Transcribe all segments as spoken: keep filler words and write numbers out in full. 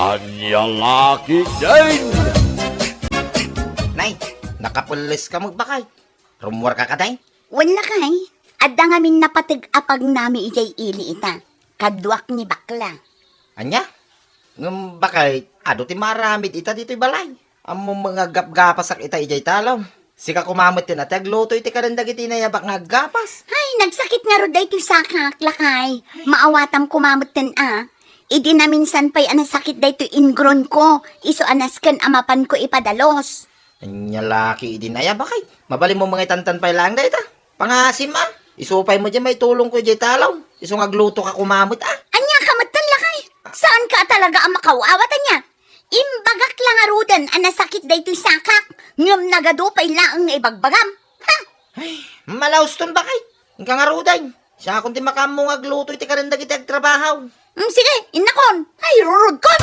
Ania la ketdin? Nay, nakapelles ka met, bakay? Rummuar ka kadi? Wen, lakay. Adda ngamin napateg a pagnami idiay ili ita. Kaduak ni bakla. Ania? Ngem bakay, adu ti maaramid ita ditoy balay? Ammom nga aggapgapasak ita idiay talon. Sika koma metten a ti agluto iti kaden dagiti inayabak nga aggapas. Ay, nagsakit ngarud daytoy sakak, lakay. Maawatam koma metten a. Idi naminsan pay a nasakit daytoy inggronko, isu a nasken a mapanko ipadalos. Ania la ketdin aya, bakay? Mabalinmo nga itantan pay laeng dayta. Pangasim a. Isu pay met diay maitulongko idiay talon. Isu nga aglutoka koma met a. Ania ka metten, lakay? Saanka a talaga a makaw-awat, ania? Imbagak la ngaruden a nasakit daytoy sakak, ngem nagadu pay laeng nga ibagbagam. Ha? Ay, malauston, bakay. Inka ngaruden. Siakon ti makaammo nga agluto iti kaden dagiti agtrabaho. Mm, sige, innakon. Ay, rurudkon!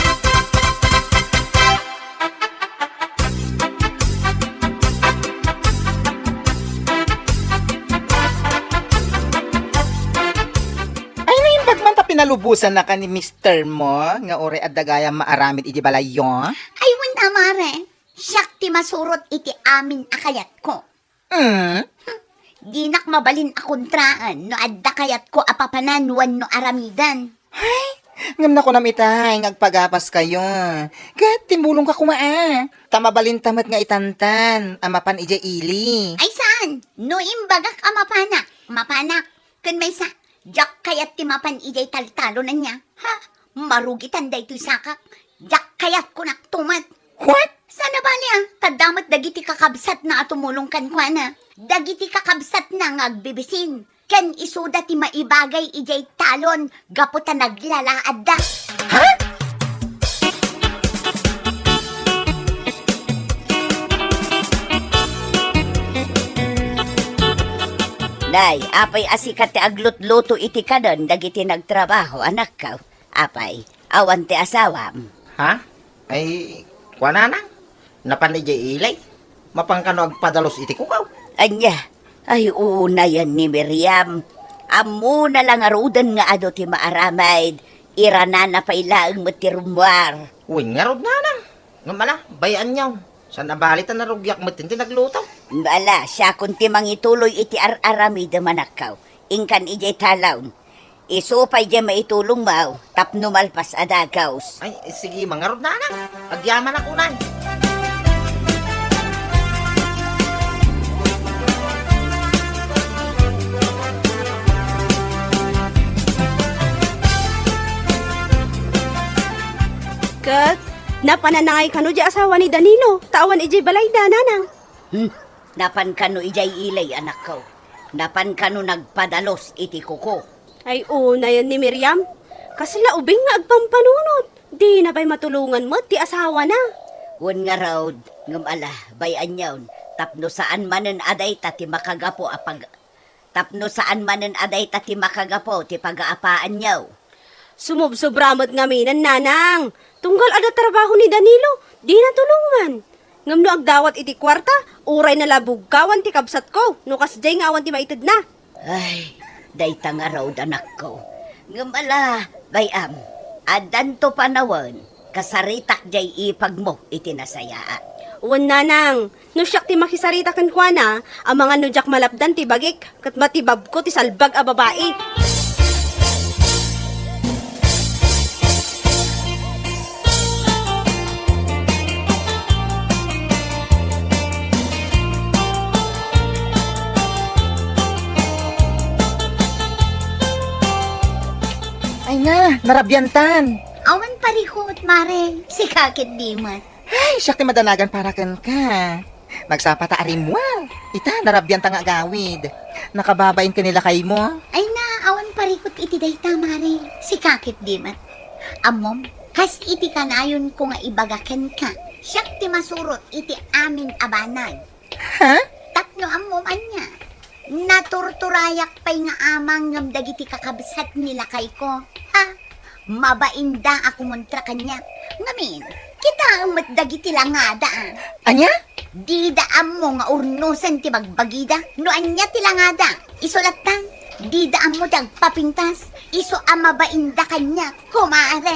Ay, naimbag man ta pinalubosanka ni mister mo nga uray adda gayam maaramid iti balayyo? Ay, wen a, mare. Siak ti masurot iti amin a kayatko. Mm? Dinak mabalin a kontraen no adda kayatko a papanan wenno aramiden. Ay, ngem nakunam itay nga agpagapaskayo. Ket timmulongka koma a. Ta mabalinta met nga itantan a mapan idiay ili. Ay, saan? No imbagak a mapanak, mapanak. Ken maysa, diak kayat ti mapan idiay taltalon, ania? Ha? Marugitan daytoy sakak. Diak kayat, kunak to met. What? Saan a bali a, ta adda met dagiti kakabsatna a tumulong kenkuana. Dagiti kakabsatna nga agbibisin. Ken isuda ti maibagay idiay talon gapu ta naglalaadda. Ha? Nay, apay a sika ti aglutluto iti kaden dagiti nagtrabaho, anakko? Apay, awan ti asawam? Ha? Ay, kua, nanang? Napan idiay ili? Mapan kano agpadalos iti kukaw? Ania? Ay, unayen ni Miriam. Ammona la ngaruden nga adu ti maaramid. Iranana pay laeng met ti rummuar. Wen ngarud, nanang. Ngem ala, bay-anyon. Saan a bali ta narugiak met ti nagluto. Ala, siakon ti mangituloy iti ar-aramidem, anakko. Inkan idiay talon. Isu pay diay maitulongmo tapno malpas a dagus. Ay, sige, mangarud, nanang. Agyamanak unay. Ket, napananangay kano diay asawa ni Danilo, ta awan idiay balayda, nanang. Hmm, napan kano idiay ili, anakko? Napan kano nagpadalos iti kuko? Ay, unayen ni Miriam. Kasla ubing nga agpampanunot. Dina pay matulongan met ti asawana. Wen ngarud, ngem ala, bay-anyon, tapno saan manen a dayta ti makagapu a pag-, tapno saan manen a dayta ti makagapu ti pagaapaanyo. Sumubsobra met ngaminen, nanang. Tunggal adda trabaho ni Danilo, dina tulongan. Ngem no agdawat iti kuarta, uray nalabugkawan ti kabsatko, no kasdiay nga awan ti maitedna. Ay, dayta ngarud, anakko. Ngem ala, bay-am, addanto panawen, kasaritak diay ipagmo iti nasayaat. Wen, nanang, no siak ti makisarita kenkuana, amangan no diak malapdan ti bagik, ket matibabko ti salbag a babai. Ay nga, narabiantan. Awan parikut, mare. Sika ket di met. Ay, siak ti madanagan para kenka. Magsapa ta a rimmuar. Ita, narabianta nga agawid. Nakababain ken ni lakaymo. Ay na, awan parikut iti dayta, mare. Sika ket di met. Ammom, kas iti kanayonko nga ibaga kenka, siak ti masurot iti amin a banag. Ha? Tapno ammom ania, naturturayak pay nga amang ngem dagiti kakabsat ni lakayko. Ha? Mabainda a kumontra kaniak. Ngamin, kitaem met dagiti langada. Ania? Dida ammo nga urnosen ti bagbagida. No ania ti langada, isu latta. Dida ammo ti agpapintas. Isu a mabainda kaniak, kumare.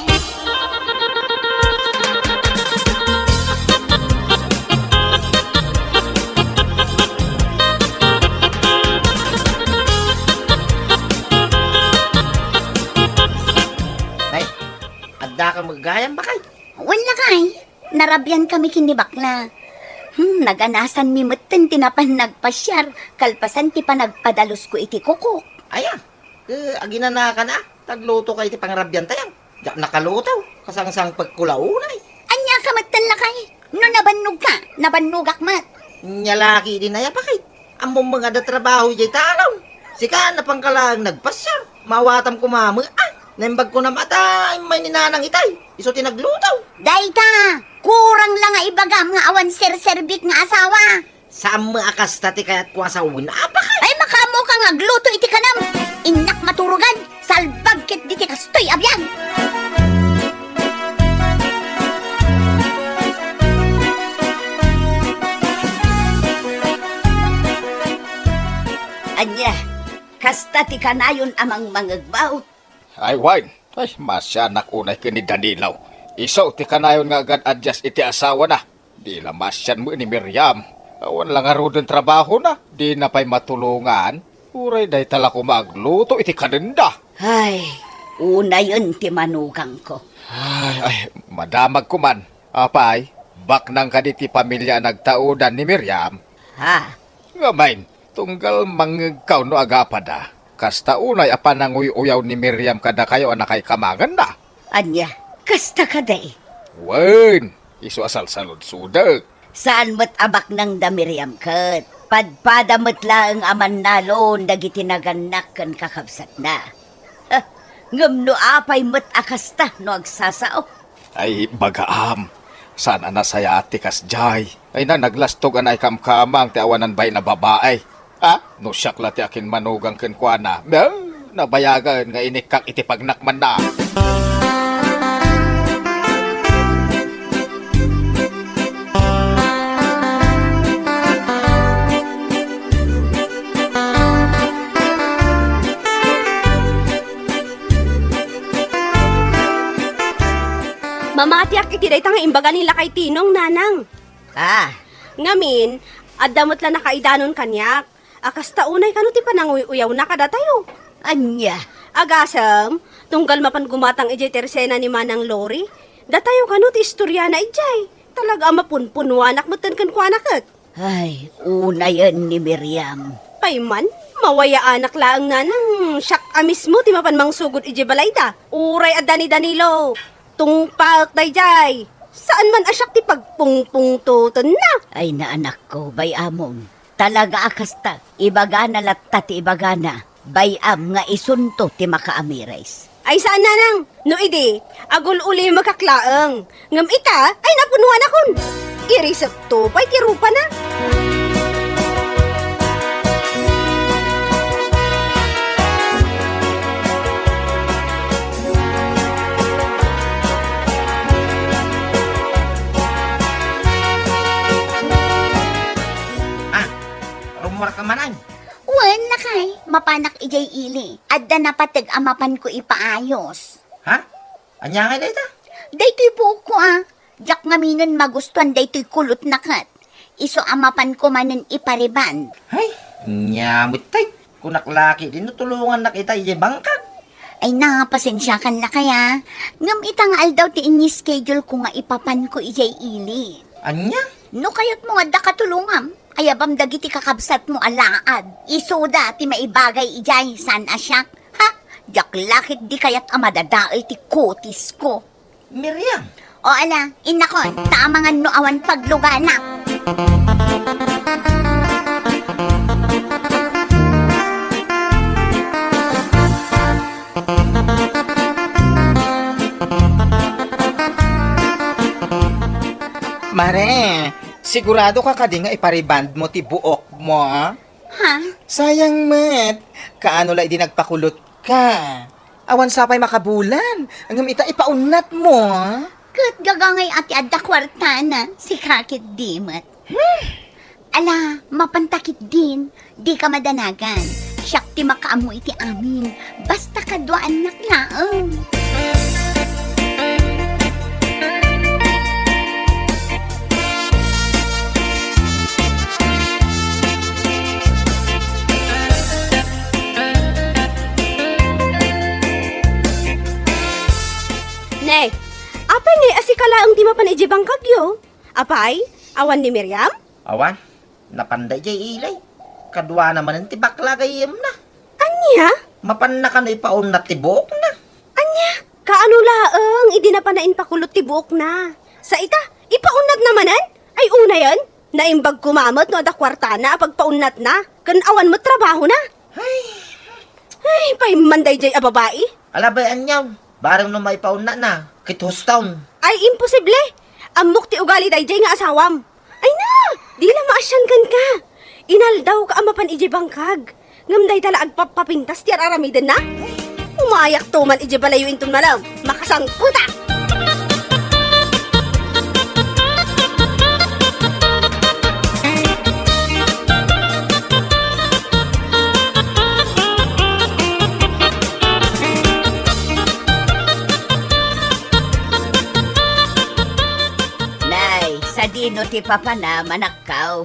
Dakam gayam, bakay? Wen, lakay. Narabian kami ken ni bakla. Hmm, naganasanmi metten ti napan nagpasiar, kalpasan ti panagpadalusko iti kukok. Aya, ke aginanakan a, tagluto kay ti pangrabian tayo. Diak nakaluto, kasangsangpekko la unay. Ania ka metten, lakay? No nabannogka, nabannogak met. Nia laki di nayapakit. Ammom nga adda trabaho idiay talaw. Sika, napanka laeng nagpasiar. Maawatam koma met, ah. Naimbag ko na mata, immay ni nanang itay. Isu ti nagluto. Dayta, kurang la nga ibagam nga awan serserbik nga asawa. Saan met a kasta ti kayatko a sawen, apakay? Ay, makaammoka nga agluto iti kanam. Innak maturogan, salbag ket diti kastoy a biag. Ania, kasta ti kanayon a mangmangegbaw? Ay, wen. Ay, masianak unay ken ni Danilo. Isu ti kanayon nga agad-adyas iti asawana. Di la masian met ni Miriam. Awan la ngaruden trabahona. Dina pay matulongan. Uray dayta la koma agluto iti kanenda. Ay, unayen ti manugangko. Ay, ay, madamagko man. Apay, baknang kadi ti pamilya a nagtaudan ni Miriam? Ha? Ngamin, tunggal mangngegkaw no agapada, kasta unay a pananguy-uyaw ni Miriam kadakayo a nakaikamanganna. Ania, kasta kadi? Wen, isu a salsaludsodek. Saan met a baknang da Miriam ket? Padpada met laeng a mannalon dagiti nagannak ken kakabsatna. Ngem no apay met a kasta no agsasao? Ay, bagaam. Saan a nasayaat ti kasdiay. Ay na, naglastog a naikamkamang ti awanan bain a babai. Ha? No siak la ti akinmanugang kenkuana, nabayagen nga inikkak iti pagnakmanna. Mamatiak iti dayta nga imbaga ni Lakay Tinong, nanang. Ah. Ngamin, adda met la nakaidanon kaniak. A kasta unay kano ti pananguy-uyawna kadatayo? Ania? Agasem, tunggal mapan gumatang idiay tersena ni Manang Lori, datayo kano ti istoriana idiay. Talaga a mapunpunuanak metten kenkuana ket. Ay, unayen ni Miriam. Pay man, mawayaanak laeng nanang, siak a mismo ti mapan mangsugod idiay balayda. Uray adda ni Danilo, tungpaek daydiay. Saan man a siak ti pagpungpungtotenna. Ay, naanakko, bay-amon. Talaga a kasta, ibagana latta ti ibagana. Bay-am nga isunto ti makaamiris. Ay, saan, nanang? No idi, agul-ulimekak laeng. Ngem ita, ay, napunuanakon. Irisekto pay ti rupana. Ah, rummuarka man, ay? Wen, lakay, mapanak idiay ili. Adda napateg a mapanko ipaayos. Ha? Ania ngay dayta? Daytoy buokko a. Diak ngaminen magustuan daytoy kulotna ket. Isu a mapanko manen ipariband. Ay, ania met tay. Kunak laki di no tulongannak ita idiay bangkag. Ay na, pasensiakan lakay a. Ngem ita nga aldaw ti ini-schedule ko nga ipapanko idiay ili. Ania? No kayatmo nga adda katulongam, ayabam dagiti kakabsatmo a laad. Isuda ti maibagay idiay, saan a siak. Ha? Diak la ket di kayat a madadael ti kutisko. Miriam! O ala, innakon, ta amangan no awan paglugana. Mare, sigurado ka kadi nga ipariband mo ti buok mo, a? Ha? Sayang met. Kaano la idi nagpakulot ka? Awan sa pay makabulan. Ngem ita ipaunnat mo, a? Ket gagangay a ti adda kuartana, sika ket di met. Hmm. Ala, mapanta ketdin, dika madanagan. Siak ti makaammo iti amin. Basta kaduaannak laeng. Ne, Apay ngay a sika laeng ti mapan idiay bangkagyo? Apay, awan ni Miriam? Awan. Napanda idiay ili. Kaduana manen ti bakla gayyemna. Ania? Mapanna kano ipaunnat ti buokna. Ania? Kaano laeng idi napana impakulot ti buokna? Sa ita, ipaunnatna manen? Ay unayen, naimbag koma met no adda kuartana a pagpaunnatna, ken awan met trabahona. Ay. Ay, paimman daydiay a babai. Alabay aniaw, bareng no maipaunnatna, ket huston. Ay, imposible! Ammok ti ugali daydiay nga asawam. Ay na, di la maasian kenka. Inaldawka a mapan idiay bangkag. Ngem dayta la agpapapintas ti ar-aramidenna. Umayakto man idiay balayo inton malem. Makasangkutak! Nay, sadino ti papanam, anakko?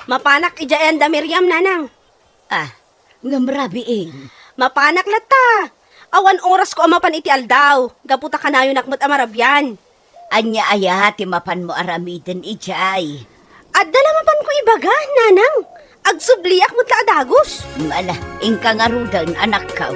Mapanak idiay ayan da Miriam, nanang. Ah, ngem rabiin. Mapanak latta. Awan orasko a mapan iti aldaw, gapu ta kanayonak met a marabian. Ania aya ti mapanmo aramiden idiay? Adda la mapanko ibaga, nanang. Agsubliak met la a dagus. Mala, inka ngaruden, anakko.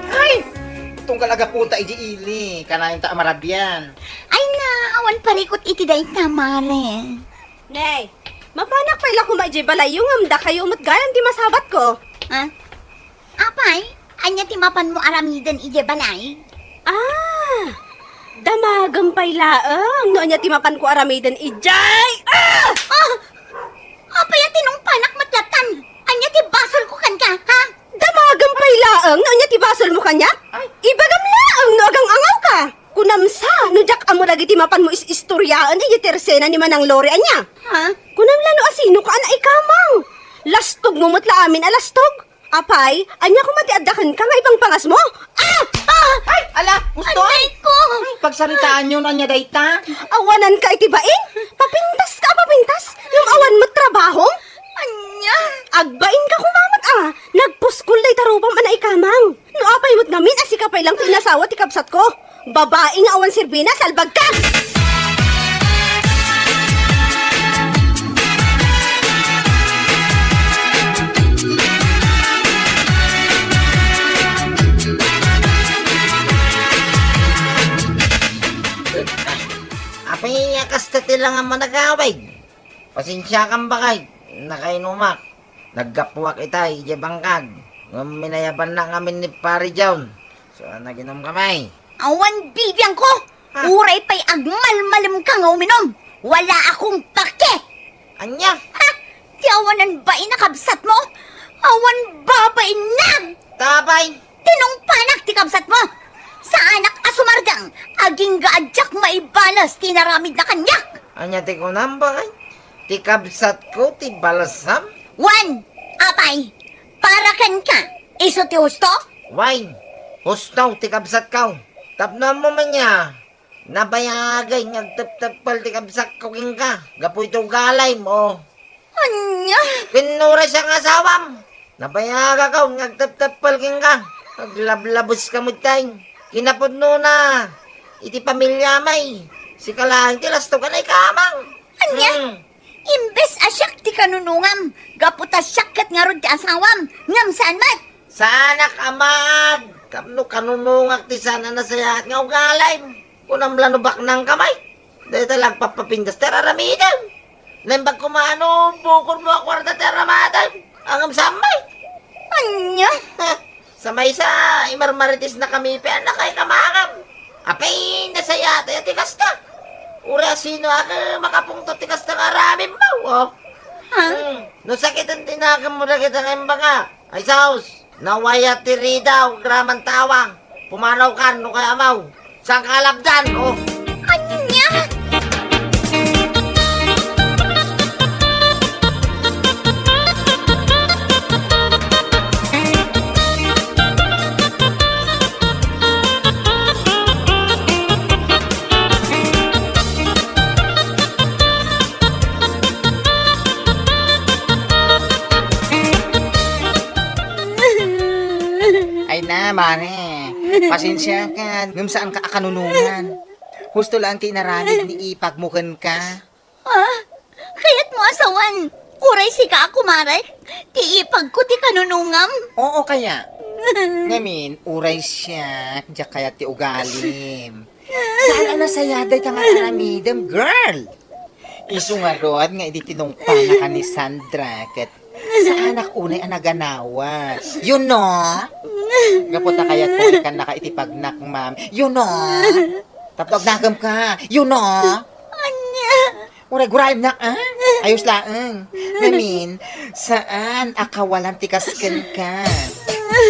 Ay! Tunggal a gaputa idiay ili, kanayonta a marabian. Ay na, awan parikut iti dayta, mare. Nay, mapanak pay la koma idiay balayyo ngem dakayo met gayam ti masabatko. Ha? Apay, ania ti mapanmo aramiden idiay balay? Ah, damagem pay laeng no ania ti mapanko aramiden idiay. Ah! Ah! Apay a tinungpanak met lattan? Ania ti basolko kenka, ha? Damagem pay laeng no ania ti basolmo kaniak? Ay. Ibagam laeng no agang-angawka. Kunam sa, no diak ammo dagiti mapanmo is-istoriaen idiay tersena ni Manang Lori, ania? Ha? Kunam la no asinoka a naikamang. Lastogmo met la amin a lastog. Apay, ania koma ti adda kenka nga ipangpangasmo? Ah! Ah! Ay, ala, gusto, ay! Aray ko! Pagsaritaanyo no ania dayta? Awananka iti bain? Papintaska a papintas? Ngem awan met trabahom? Ania? Agbainka koma met a, nagpuskol dayta rupam a naikamang. No apay met ngamin a sika pay lang ti inasawa ti kabsatko. Babai nga awan serbina, salbagka! Apay a kasta ti lang a managawid? Pasensiakan, baket, nakainumak. Naggapuak itay idiay bangkag. Ngem inayabannak ngamin ni Pari John. So, naginumka pay? Awan bibiangko! Ah. Uray pay agmalmalemka nga uminum, wala akong pake! Ania? Ha? Ti awanan bain a kabsatmo? Awan babainnak! Tabay! Tinungpanak ti kabsatmo! Saanak a sumardeng, agingga a diak maibales ti inaramidna kaniak! Ania ti kunam, baket? Ti kabsatko ti balesam? Wen, apay, para kenka, isu ti husto? Wen, husto ti kabsatko. Tapno ammo man nia, nabayagay nga agtepteppel ti kabsatko kenka, gapu iti ugalim, o. Ania? Ken no uray siak nga asawam, nabayagak nga agtepteppel kenka. Aglablabeska met tay. Kinapudnona, iti pamiliam, sika laeng ti lastog a naikamang. Ania? Hmm. Imbes a siak ti kanunongam, gapu ta siak ket ngarud ti asawam, ngem saan met? Saanak a maag, tapno kanunongak ti saan a nasayaat nga ugalim. Kunam la no baknangka met. Dayta la agpapapintas ti ar-aramidem. Naimbag koma no bukodmo a kuarta ti ar-aramidem. Ngem saan met. Ania? Sa maysa, imarmaritisnakami pay a nakaikamangam. Apay, nasayaat aya ti kasta. Uray asino a makapungtot ti kasta nga aramidmo, o. Ha? Hmm. No sakiten ti nakemmo dagita nga imbagak. Ay, sus! Nawayat ti ridaw, agraman tawang. Pumanawkan, no kaya amaw. Saan ka alabdan, o? Ania? Mare, pasensiakan, ngem saanka a kanunongan. Husto laeng ti inaramid ni ipagmo kenka. Ah, kayatmo a sawen. Uray sika a kumarek, ti ipagko ti kanunongam. Oo kaya. Ngamin, uray siak, diak kayat ti ugalim. Saan a nasaya dayta nga aramidem, girl? Isu ngarud nga idi tinungpangak ni Sandra ket saanak unay a naganawa. You know? Gapu ta kayat mo ikannaka iti pagnakmam. You know? Tapno agnakemka. You know? Ania? Uray guraemnak, ah? Ayos laeng. Ngamin, saan a kawalan ti kas kenka?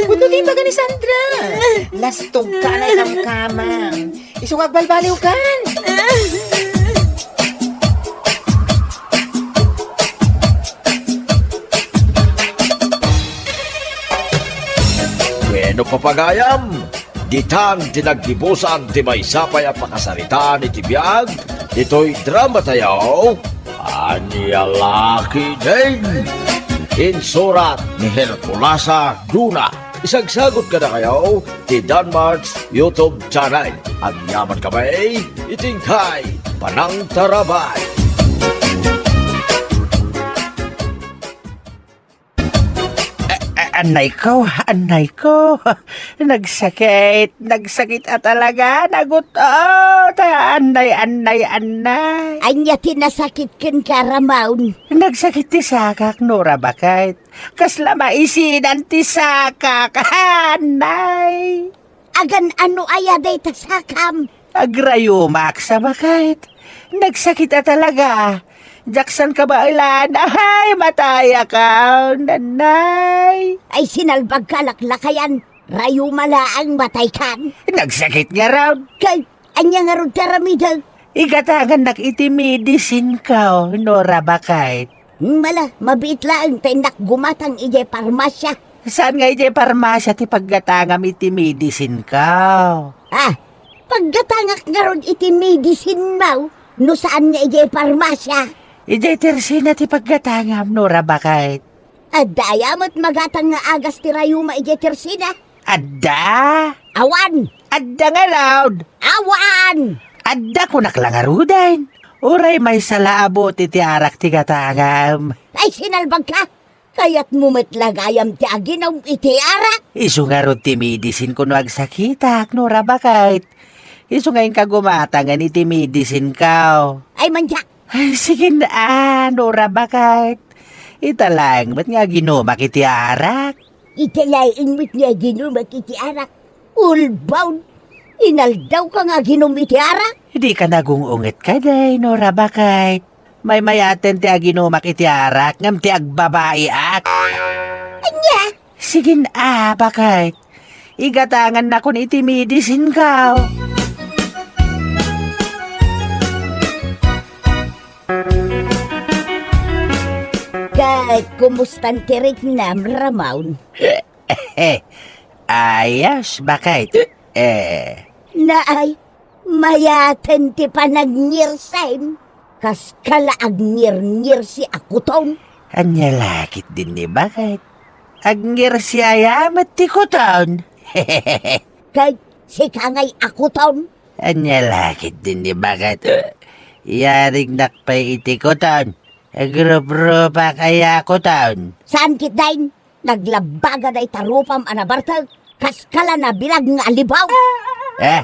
Pudno ti ibaga ni Sandra. Lastogka a naikamkamang. Isu nga agbalbaliwkan. Bueno, papagayam, ditan ti naggibusan ti maysa pay a pakasaritaan iti biag ditoy drama tayo. Ania la ketdin? Insurat ni Herculasa Duna. Isagsagut kadakayo ti Danmart's YouTube channel. Agyaman kami iti inkay panangtarabay. A-, a-, anay ko, anay ko. Nagsakit, nagsakit a talaga, nagut-, oh, ta-, anay, anay, anay. Ania ti nasakit kenka, Ramon? Nagsakit ti sakak, Nora, baket. Kasla maisinan ti sakak, anay. Agan-ano aya dayta sakam? Agrayomak sa baket. Nagsakit a talaga. Diak san kabaelan. Ay, matayaka, nanay. Ay, sinalbagka laklakayan. Rayuma laeng mataykan. Nagsakit ngarud. Kay, ania ngarud ti aramidek? Igatangannak iti medicinko, Nora, baket. Mala, mabiit laeng ta innak gumatang idiay parmasia. Saan nga idiay parmasia ti paggatangam iti medicinko? Ah, paggatangak ngarud iti medicinmo no saan nga idiay parmasia. Idiay tersina ti paggatangam, Nora, baket. Adda aya met magatang nga agas ti rayuma idiay tersina? Adda? Awan! Adda ngarud? Awan! Adda, kunak la ngaruden. Uray maysa la a bote ti arak ti gatangam. Ay, sinalbagka! Kayatmo met la gayam ti aginom iti arak? Isu ngarud ti medicinko no agsakitak, Nora, baket. Isu nga inka gumatangen iti medicinko. Ay, manyak! Ay, sige na, Nora, baket. Ita laeng met nga aginumak iti arak. Ita laeng met nga aginumak iti arak. Ulbaw! Inaldawka nga aginum iti arak? Dika nagung-unget kadi, Nora, baket. Maymayaten ti aginumak iti arak, ngem ti agbabaiak. Ania? Sige na, baket. Igatangannakon iti medicinko. Ket kumustan ti riknam, Ramon? Ayos, baket. Eh. Naay, mayaten ti panagngirsim. Kaskala agngirngirsi a kuton. Ania la ketdin ni, baket? Agngirsi aya met ti kuton. Ket sika ngay a kuton? Ania la ketdin ni, baket? Yarignak pay iti kuton. Agruprupak aya kuton. Saan ketdin? Naglabaga dayta rupam a nabartek. Kaskala nabilag nga alibaw. Eh?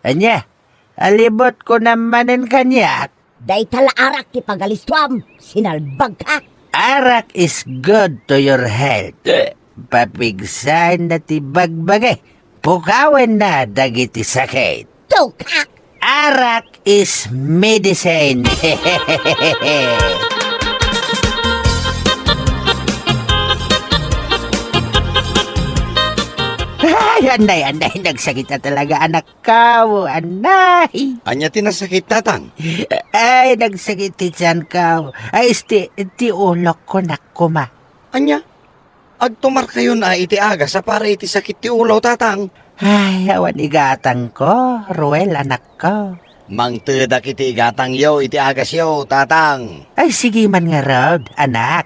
Ania? Alibotko manen kaniak? Dayta la arak ti pagalistuam, sinalbagka. Arak is good to your health. Papigsaenna ti bagbagi. Pukawenna dagiti sakit. Tukak! Arak is medicine. Ay, anay, anay, nagsakit na talaga, anak. Kaw, anay. Ania ti nasakit, tatang? Ay, nagsakit ti tiyan kaw. Ay, isti, ti ulok ko, nak, kuma. Ania? Agtumarkayon a iti agas a para iti sakit ti ulo, tatang. Ay, awan igatangko, Ruel, anakko. Mangtedak iti igatangyo iti agasyo, tatang. Ay, sige man ngarud, anak.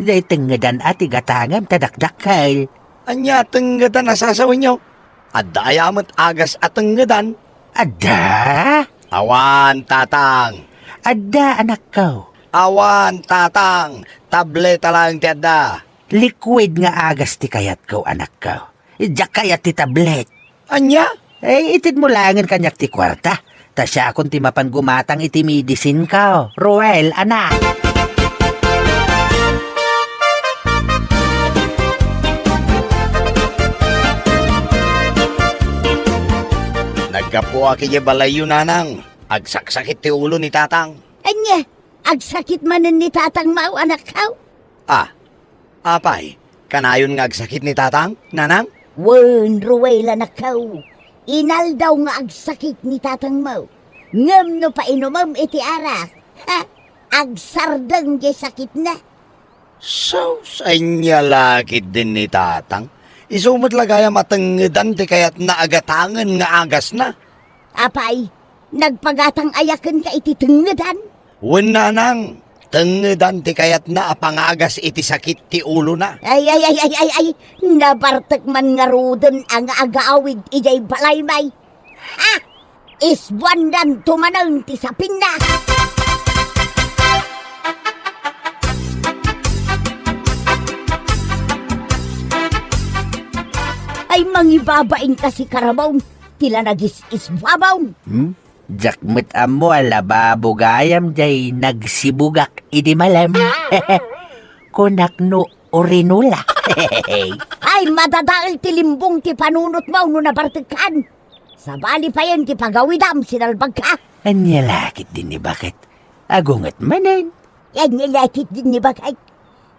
Dayta tengngedan a ti gatangem ta dakdakkel. Ania tengngedan a sasawenyo? Adda aya met agas a tengngedan? Adda? Awan, Tatang. Adda, anakko. Awan, Tatang. Tableta laeng ti adda. Liquid nga agas ti kayatko, anakko. Diak kayat ti tablet. Ania? Eh, itedmo laengen kaniak ti kuarta. Ta siakon ti mapan gumatang iti medicineko. Ruel, anak. Naggapuak idiay balayyo, Nanang. Agsaksakit ti ulo ni Tatang. Ania? Agsakit manen ni Tatangmo, anakko? Ah, apay, kanayon nga agsakit ni Tatang, Nanang? Wen, Ruel, anakko. Inaldaw nga agsakit ni Tatangmo. Ngem no painumem iti arak, ha, agsardeng diay sakitna. Sus, ania la ketdin ni Tatang? Isu met la gayam a tengngedan ti kayatna a gatangen nga agasna. Apay, nagpagatang aya kenka iti tengngedan? Wen, Nanang, tengngedan ti kayatna a pangagas iti sakit ti ulona. Ay, ay, ay, ay, ay, ay, nabartek man ngaruden a nga agawid idiay balaymi. Ah! Isbuannanto manen ti sapinna. Ay, mangibabain kasi, Karamon, ti la nagis-isbuamon. Hmm? Diak met ammo a lababo gayam diay nagsibugak idi malem. Kunak no urinola. Ay, madadael ti limbong ti panunotmo no nabartekkan. Sabali payen ti pagawidam, sinalbagka. Ania la ketdin ni baket? Agunget manen. Ania la ketdin ni baket?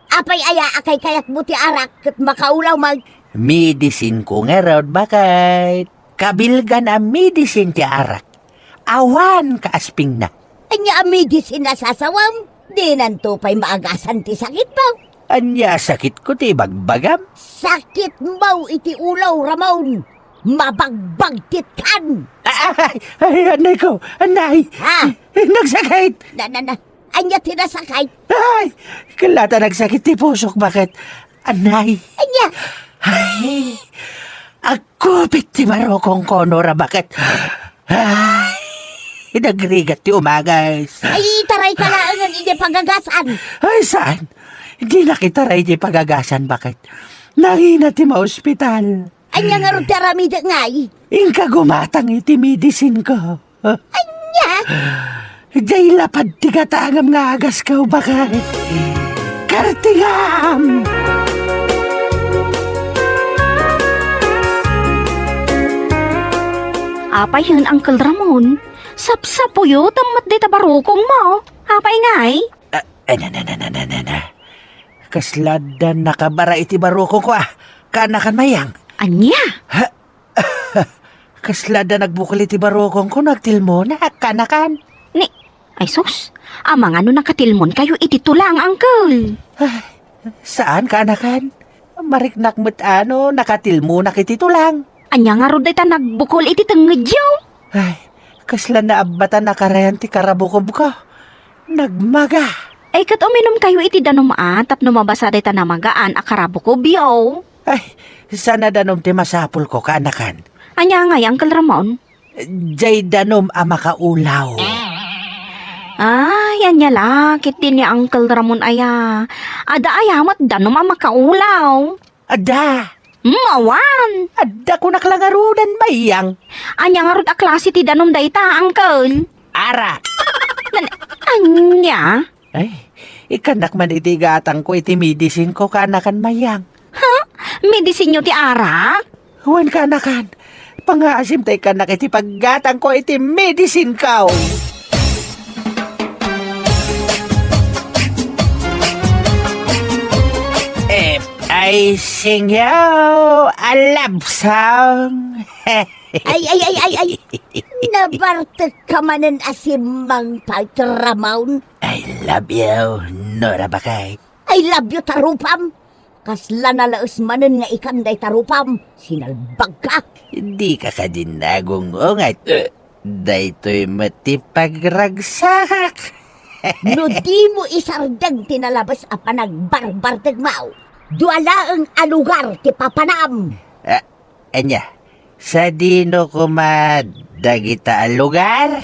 Apay aya a kaykayatmo ti arak ket makaulaw man? Medicineko ngarud, baket. Kabilgan a medicine ti arak. Awan kaaspingna. Ania a medicine a sasawem? Dinanto pay maagasan ti sakitmo. Ania a sakitko ti ibagbagam? Sakitmo iti ulo, Ramon. Mabagbagtitkan. Ay, ay, anay ko, anay. Ha? Nagsakit. Na, na, na. Ania ti nasakit? Ay, kella ta nagsakit ti pusok, baket? Anay. Ania? Ay, agkupit ti barukongko, Nora, baket? Ay, nagrigat ti umagas. Ay, itarayka laengen idiay pagagasan. Ay, saan? Dinak itaray idiay pagagasan, baket? Nangina ti maospital. Ania ngarud ti aramidek ngay? Inka gumatang iti medicineko. Ania? Diay lapad ti gatangam nga agasko, baket. Kartingam! Apay hen, Uncle Ramon? Sapsapuyo, tammet dayta barukongmo. Apay ngay? Ah, eh, na, na, na. Kasla da nakabara iti barukongko, ah. Kaanakan, Mayang. Ania? Ha? Kasla da nagbukel iti barukongko, nagtilmonak, kaanakan. Ni, ay sus, amangan no nakatilmonkayo iti tulang, Uncle. Ay, saan, kaanakan? Mariknak met a no nakatilmonak iti tulang. Ania ngarud dayta nagbukol iti tengngedyo? Ay, kasla naabbatan a karayan ti karabukobko. Nagmaga. Ay, ket uminumkayo iti danum a tapno mabasa dayta namagaan a karabukobyo. Ay, saan a danum ti masapulko, kaanakan. Ania ngay, Uncle Ramon? Jay danum a makaulaw. Ay, ania la ketdi ni Uncle Ramon aya. Adda aya met danum a makaulaw? Adda. Hmm, awan. Adda, kunak la ngaruden, Mayang. Ania ngarud a klase ti danum dayta, Uncle? Arak. Nan-, ania? Ay, ikkannak man iti gatangko iti medicineko, kaanakan, Mayang. Ha? Medicinyo ti arak? Wen, kaanakan. Pangaasim ta ikkannak iti paggatangko iti medicineko. If I sing you a love song. Ay, ay, ay, ay, ay. Nabartekka manen a simmangpet, Ramon. I love you, Nora, baket. I love you, tarupam. Kasla nalaes manen nga ikan dayta rupam, sinalbagka. Dika kadi nagung-unget. Eh, daytoy met ti pagragsakak. No dimo isardeng ti nalabes a panagbarbartegmo, Dua laeng a lugar ti papanam. Ah, ania? Sadino koma dagita a lugar?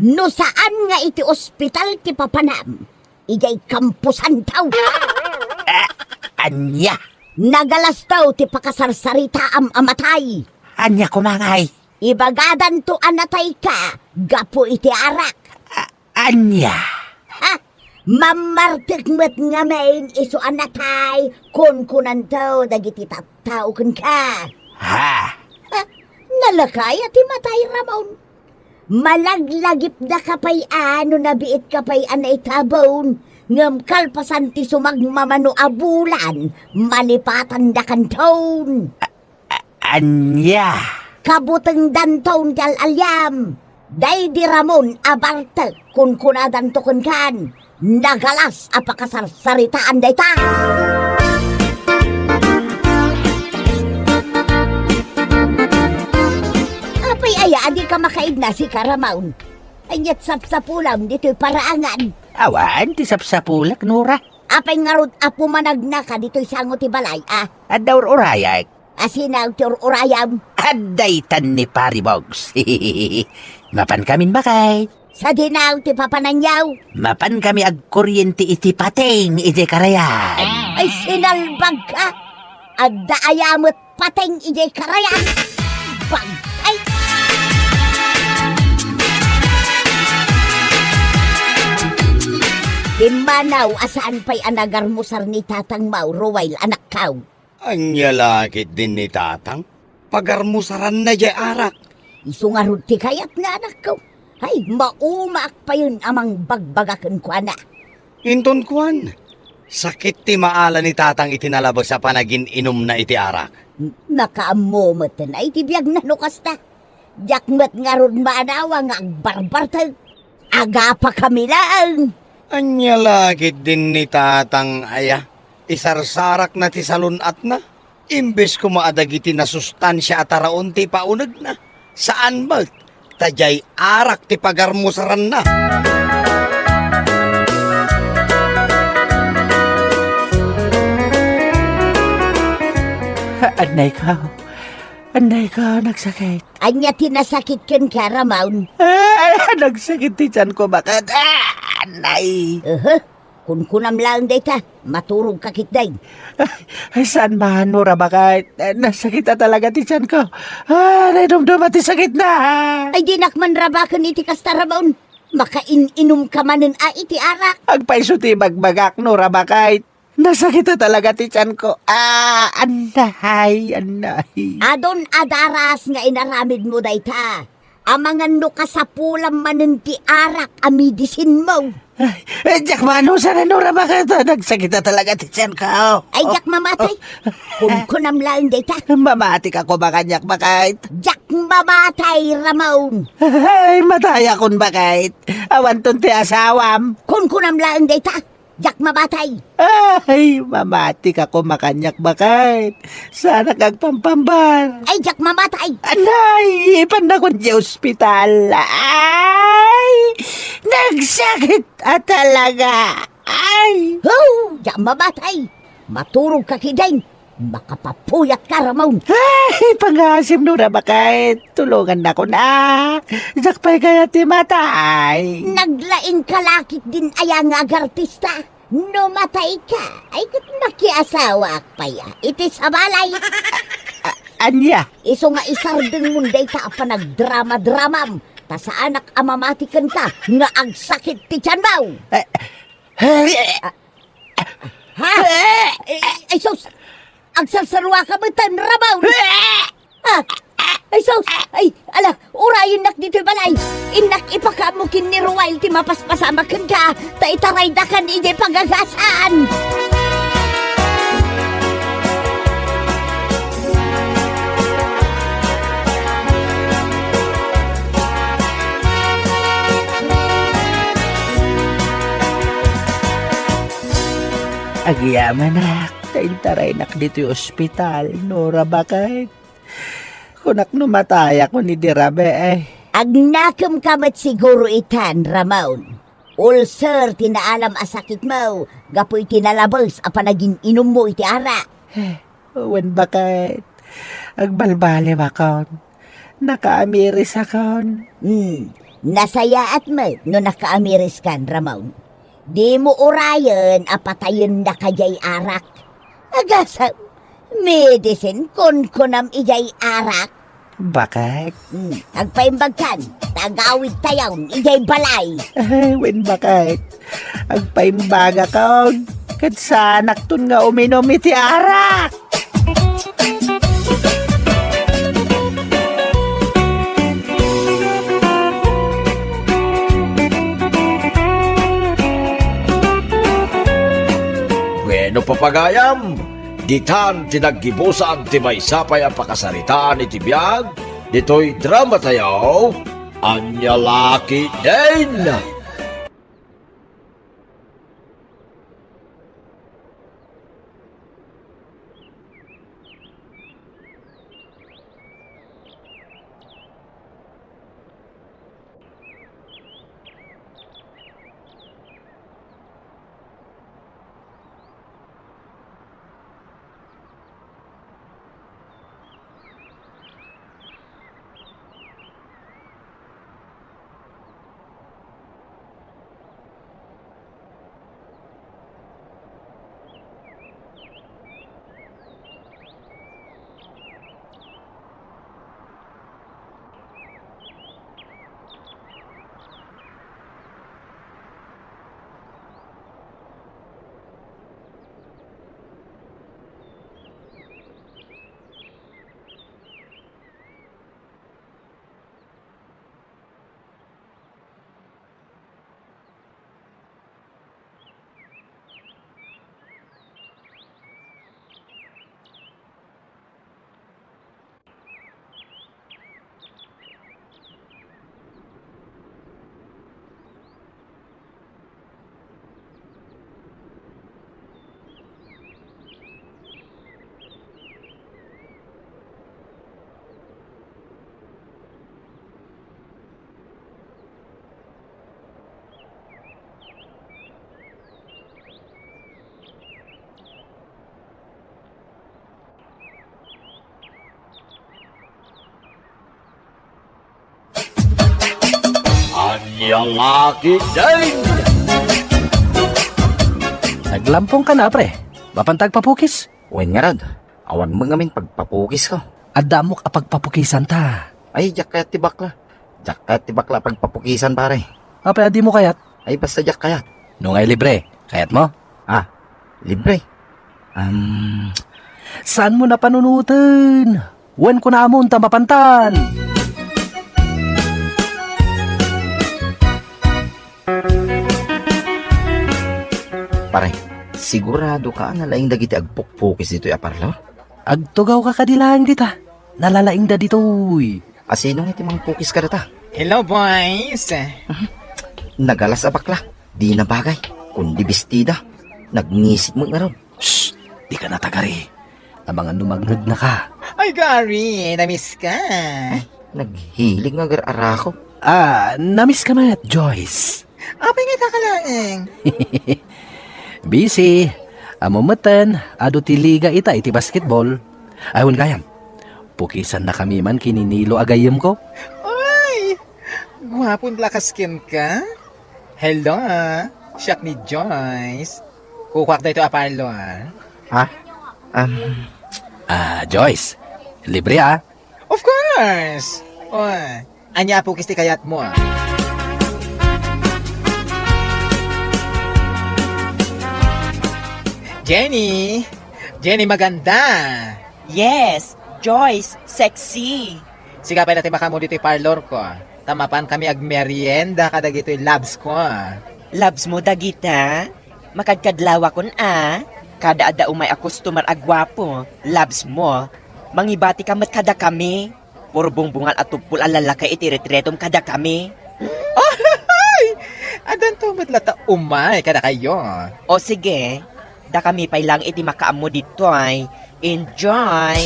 No saan nga iti ospital ti papanam, idiay kamposanto. Ah, ania? Nagalasto ti pakasarsaritaam a matay. Ania koma ngay? Ibagadanto a natayka gapu iti arak. Ah, ania? Ha? Mammartek met ngamin isu a natay, kunkunanto dagiti tattao kenka. Ha? Ha? Nalaka aya ti matay, Ramon? Malaglagipnaka pay a no nabiitka pay a naitabon, ngem kalpasan ti sumagmamano a bulan, malipatandakanton. A-, ania? Kabutengdanton ti al-aliam. Daydi Ramon a bartek, kunkunadanto kenkan. Nagalas a pakasarsaritaan dayta. Apay aya a dika makaigna, sika, Ramon? Aniat sapsapulam ditoy paraangan? Awan ti sapsapulek, Nora. Apay ngarud a pumanagnaka ditoy sango ti balay, a? Adda ur-urayak. Asino ti ur-urayam? Addaytan ni Pari Bogs. Mapan kamin, baket. Sadino ti papananyo? Mapan kami agkoriente iti pateng idiay karayan. Ay, sinalbagka! Adda aya met pateng idiay karayan? Bag-, ay! Pimmanaw a saan pay a nagarmusar ni Tatang Mauro, Ruel, anakko. Ania la ketdin ni Tatang? Pagarmusaranna diay arak. Isu ngarud ti kayatna, anakko. Ay, maumaak payen a mangbagbagak kenkuana. Inton kuan, sakit ti maala ni Tatang iti nalabes a panagin-inumna iti arak. N-, nakaammo met iti biagna no kasta. Diak met ngarud maanawa nga agbarbartek. Agapakami laeng. Ania la ketdin ni Tatang aya? Isarsarakna ti salun-atna, imbes koma a dagiti nasustansia a taraon ti ipaunegna. Saan met, ta diay arak ti pagarmusaranna. Annayko, annayko, nagsakit. Ania ti nasakit kenka, Ramon? Ah, nagsakit ti tianko, baket. Ah, nay. Aha. Kunkunam laeng dayta, maturogka ketdin. Ay, saan man, Nora, baket. Eh, nasakit a talaga ti tianko. Ah, naidumduma ti sakitna. Ay, dinak man rabaken iti kasta, Ramon. Makain-inumka manen a iti arak. Agpayso ti ibagbagak, Nora, baket. Nasakit a talaga ti tianko. Ah, annay, annay. Adun a daras nga inaramidmo dayta. Amangan no kasapulam manen ti arak a medisinmo. Ay, eh, diak manusan, Nora, baket. Nagsakit a talaga ti tianko. Ay, diak mamatay. Oh. Kunkunam laeng dayta. Mamatika koma kaniak, baket. Diak mamatay, Ramon. Ay, matayakon, baket. Awanton ti asawam. Kunkunam laeng dayta. Diak mamatay. Ay, mamatika koma kaniak, baket. Saanak agpampambar. Ay, diak mamatay. Anay, ipannakon diay ospital. Ay, nagsakit a talaga. Ay. Oh, diak mamatay. Maturogka ketdin. Makapapuyatka, Ramon. Ay, pangaasim, Nora, baket. Tulongannakon a. Diak pay kayat ti matay. Naglaingka la ketdin aya nga agartista. No matayka, ay ket makiasawaak pay a iti sabalay. A-, ania? Isu nga isardengmon dayta a panagdrama-dramam, ta saanak a mamati kenka nga agsakit ti tianmo. Eh, eh, Ha? Ay, ay, sus! Agsarsaruaka metten, Ramon! Ah! Ay, sus! Ay, ala, urayennak ditoy balay! Innak ipakaammo ken ni Ruel ti mapaspasamak kenka, ta itaraydakan idiay pagagasan! Agyamanak, ta intaraynak ditoy ospital, Nora, baket. Kunak no matayakon idi rabii. Agnakemka met siguro itan, Ramon. Ulcer ti naalam a sakitmo gapu iti nalabes a panagin-inummo iti arak. Wen baket, agbalbaliwakon. Nakaamirisakon. Hmm, nasayaat met no nakaamiriskan, Ramon. Dimo urayen a patayennaka diay arak. Agasem, medicine kunkunam idiay arak. Baket? Hmm, agpaimbagkan, ta agawidtayon idiay balay. Wen baket, agpaimbagakon, ket saanakton nga uminum iti arak. Bueno, papagayam, ditan ti naggibusan ti maysa pay a pakasaritaan iti biag ditoy dramatayo, Ania La Ketdin. Ania La Ketdin! Naglampong ka na, pre. Mapanta agpapukis? Wen ngarud, awan met ngamin pagpapukisko. Adda ammok a pagpapukisan ta. Ay, diak kayat ti bakla. Diak kayat ti bakla a pagpapukisan, pare. Apay a dimo kayat? Ay, basta diak kayat. No ngay libre, kayatmo? Ah, libre? Um, saanmo a panunoten? Wen kunamon ta mapantan. Pare, siguradoka a nalaing dagiti agpukpukis ditoy a parlor? Agtugawka kadi laeng dita. Nalalaingda ditoy. A, sino nga iti mangpukis kadata? Hello, boys. Nagalas a bakla. Dina bagay. Kundi bestida. Nagngisit met ngarud. Shh! Dika natagari. Amangan no mangngegna ka. Ay, Gary, namiss ka. Ay, naghilig nga agar-arako. Ah, namiss ka met, Joyce. Apay nga ita ka laeng? Busy. Ammom metten, adu ti liga ita iti basketball. Ay, wen gayam. Pukisannakami man ken ni Nilo a gayyemko. Ay! Guapon lakas kenka? Hello, siak ni Joyce. Kukuak daytoy a parlor. Ha? Um, Ah, Joyce, libre, ah. Of course! O, ania a pukis ti kayatmo? Jenny! Jenny Maganda! Yes, Joyce, sexy! Sika pay ti makaammo ditoy parlorko, ta mapankami agmerienda kadagitoy loves ko. Loves mo dagita? Makadkadlawakon a. Kada adda umay a customer a guapo, loves mo. Mangibatika met kadakami. Puro bungbungan a tuppol a lalaki iti retretom kadakami. Ay! Addanto met latta umay kadakayo. O sige, dakami pay laeng iti makaammo ditoy. Enjoy!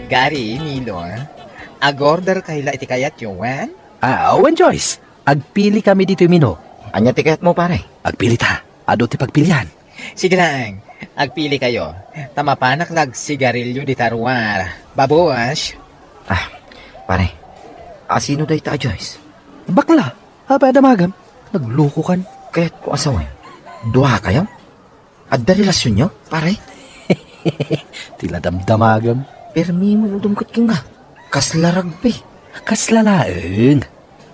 Gary, Nilo, ag-order kayo la iti kayatyo, wen? Ah, wen, Joyce. Agpili kami ditoy menu. Ania ti kayatmo, pare? Agpili ta. Adu ti pagpilian. Sige lang. Agpili kayo. Ta mapanak la agsigarilyo dita ruar. Babush. Ah, pare. Asino dayta a Joyce? Bakla. Apay a damagam? Nagluko kan. Kayatko a sawen. Dua kayo? Adda relasyonyo, pare? Ti la damdamagam. Permi man udom ket kenka. Kasla rugby. Kasla laeng.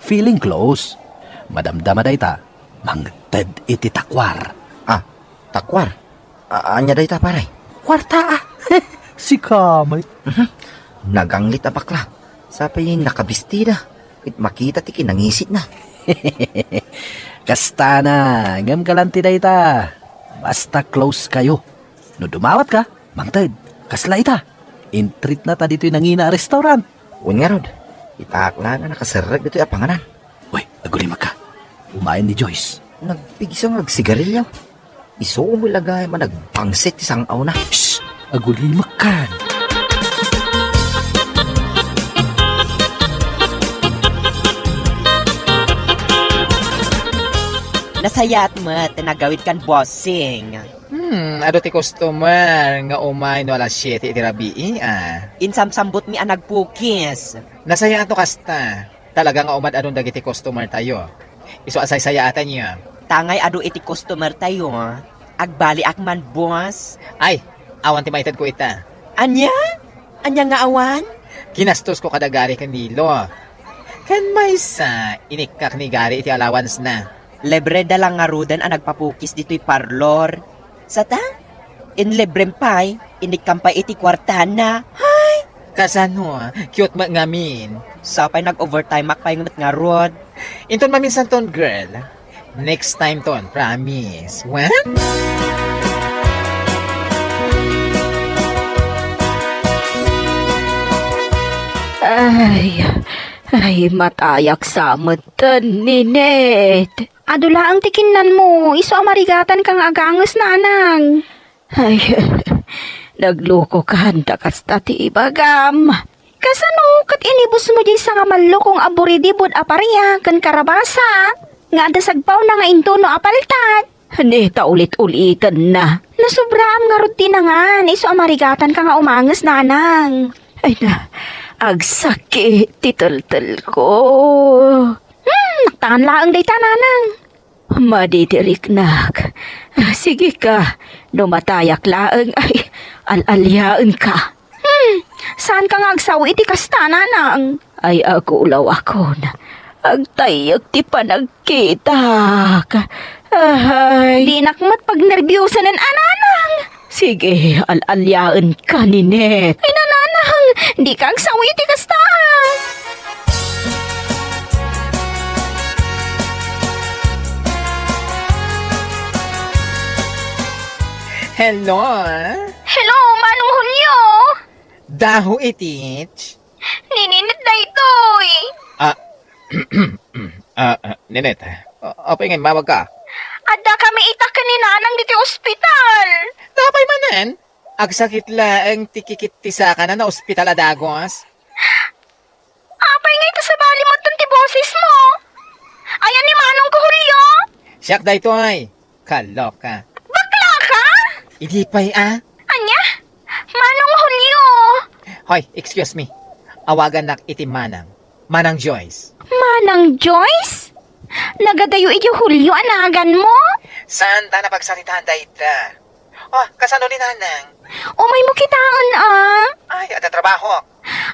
Feeling close. Madamdama dayta. Mangted iti takwar. Ah, takwar? A-, ania dayta, pare? Kwarta, ah. Sika met. Mhm. Naganglit a bakla. Sapay nakabistida. Ket makita ti kinangisitna. Kastana, ngem kalanti dayta. Basta close kayo. No dumawat ka, mangted. Kasla ita. Intreat na ta ditoy nangina a restaurant. Wen ngarud, itaak la nga nakaserrek ditoy a panganan. Uy, agulimek ka. Umayen ni Joyce. Nagpigsa nga agsigarilyo. Isu mo ilagay man nagpangsit ti sang-awna. Shh! Agulimek kan. Nasayaat met ti nagawid kan bossing. Hmm, adu ti customer nga umay no alas siete iti rabii, ah. Insamsambutmi a nagpukis. Nasayaat no kasta. Talaga nga umad-adun dagiti customer tayo. Isu a saysayaatanyo. Tangay adu iti customer tayo, agbaliak man, boss. Ay, awan ti maitedko ita. Ania? Ania nga awan? Ginastosko kada Gary ken Nilo. Ken maysa, inikkak ni Gary iti allowance na. Libre da lang ngaruden a nagpapukis ditoy parlor. Sata? Inlibrem pay, inikkam pay iti kuartana. Hay! Kasano? Cute met ngamin. Sapay nag-overtime ak pay met ngarud. Inton maminsan ton, girl. Next time ton, promise. Wen? Ay, ay, matayak sa met, Ninette. Adu laeng ti kinnanmo, isu a marigatanka nga aganges, nanang. Ay, naglukokan ta kasta ti ibagam. Kasano ket inibusmo diay sangamaluko nga aburidibud a paria ken karabasa nga adda sagpawna nga intuno a paltak? Ni ta ulit-ulitenna. Nasobraam ngarud ti nangan, isu a marigatanka nga umanges, nanang. Ay na, agsakit ti teltelko. Hmm, naktangan laeng dayta, nanang. Madidiriknak. Sige ka, no matayak laeng ay al-aliaenka. Hmm, saanka nga agsaw iti kasta, nanang? Ay, agulawakon. Agtayyek ti panagkitak. Ay. Dinak met pagnerbiusanen a, nanang. Sige, al-aliaenka, Ninette. Ay, nanang, dika agsaw iti kasta. Hello? Hello, Manong Julio? Daw itich? Ni Ninette daytoy. Ah, ah, ah, Ninette, a-, apay nga immawagka? Adda kami ita ken ni Nanang ditoy ospital. Apay manen? Agsakit laeng ti kikit ti sakana, no ospital a dagus? Apay nga ita sabali met ti bosesmo? Ayan ni Manongko Julio? Siak daytoy. Kaloka. Bakla ka? Idi pay a. Ania? Manong Julio? Hoy, excuse me. Awagannak iti Manang. Manang Joyce. Manang Joyce? Nagadayo idiay Julio a naganmo? Saan ta napagsaritaan dayta? Oh, kasano ni Nanang? Umaymo kitaen, a. Ay, adda trabaho.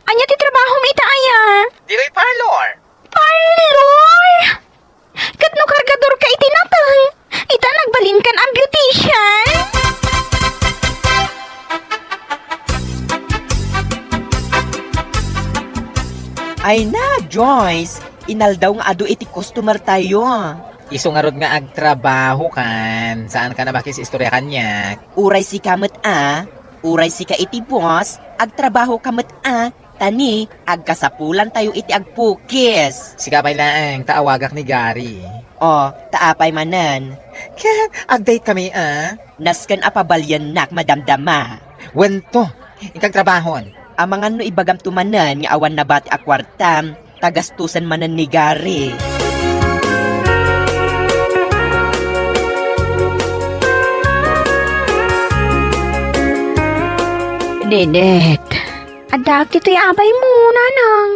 Ania ti trabahom ita aya? Ditoy parlor. Parlor? Ket no kargadorka iti nateng, ita nagbalinkan a beautician? Ay na, Joyce, inaldaw nga adu iti customer tayo. Isu ngarud nga agtrabaho kan, saan ka na makis-istorya kaniak? Uray sika met a, uray sika iti boss, agtrabaho ka met a, ta ni, agkasapulan tayo iti agpukis. Sika pay laeng, ta awagak ni Gary. O, ta apay manen? Ket, ag-date kami, a? Nasken a pabaliennak madamdama. Wento, inka agtrabahon. Amangan no ibagamto manen nga awan nabati a kuartam, ta gastosen manen ni Gary. Ninette, adda ditoy abaymo, nanang.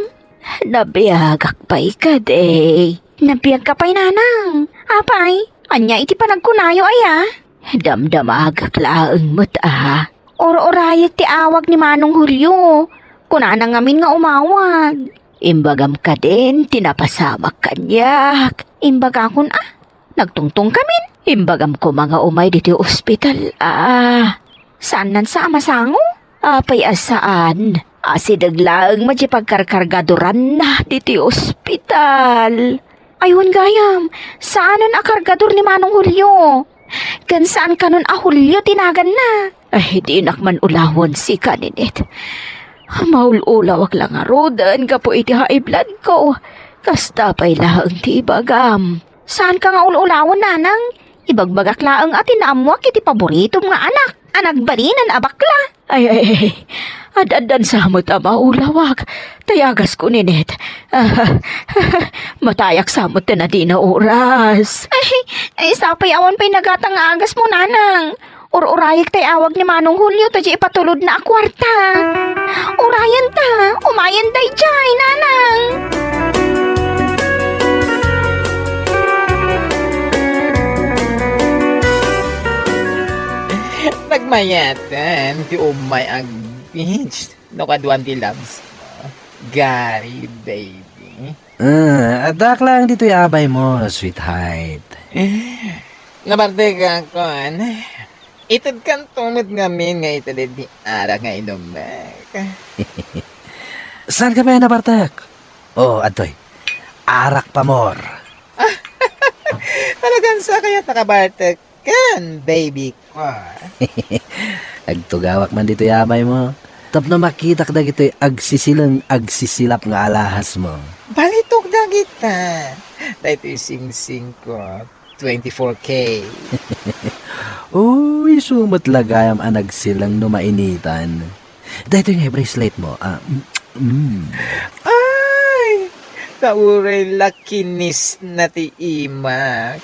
Nabiagak pay kadi. Nabiagka pay, nanang. Apay, ania iti panagkunayo aya? Damdamagak laeng met a. Ur-urayek ti awag ni Manong Julio. Kunana ngamin nga umawag. Imbagam kadin ti napasamak kaniak. Imbagakon a, nagtungtongkamin. Imbagam koma nga umay ditoy ospital a. Saannan sa a masango? Apay a saan? Asideg laeng met ti pagkarkargadoranna ditoy ospital. Ay, wen gayam, saanen a kargador ni Manong Julio. Ken saan kanon a Julio ti naganna. Ay, dinak man ulawen sika, Ninette. Maul-ulawak la ngaruden gapu iti high blood ko. Kasta pay laeng ti ibagam. Saanka nga ul-ulawen, nanang. Ibagbagak laeng a ti naammoak iti paboritom nga anak a nagbalinen a bakla. Ay, ay, ay. Ad-addan sa met a maulawak. Tay agas ko, Ninette. Ah, matayak sa met ti nadina oras. Ay, ay, sapay awan pay nagatang nga agasmo, nanang. Ur-urayek tay awag ni Manong Julio ta di ipatulodna a kuarta. Urayen ta, umayen daydiay, nanang. Nagmayatan ti umay a beach no kaduan ti loves mo, Gary, baby. Ah, addak lang ditoy abay mo, sweetheart. Nabartek akon. Itedkanto met ngamin nga ited ti arak nga inumek. Saan ka ba nabartek? Oh, adtoy. Arak pa more. Talagan sa kaya nakabartek kan, baby ko. Agtugawak man ditoy abay mo. Tapno makitak dagitoy agsisileng, agsisilap nga alahas mo. Balitok dagita. Daytoy singsing ko, twenty-four K. Uy, sumat lagayam a nagsileng no mainitan. Daytoy nga bracelet mo, ah, mm, mm. Ay! Kauray la kinisna ti imak.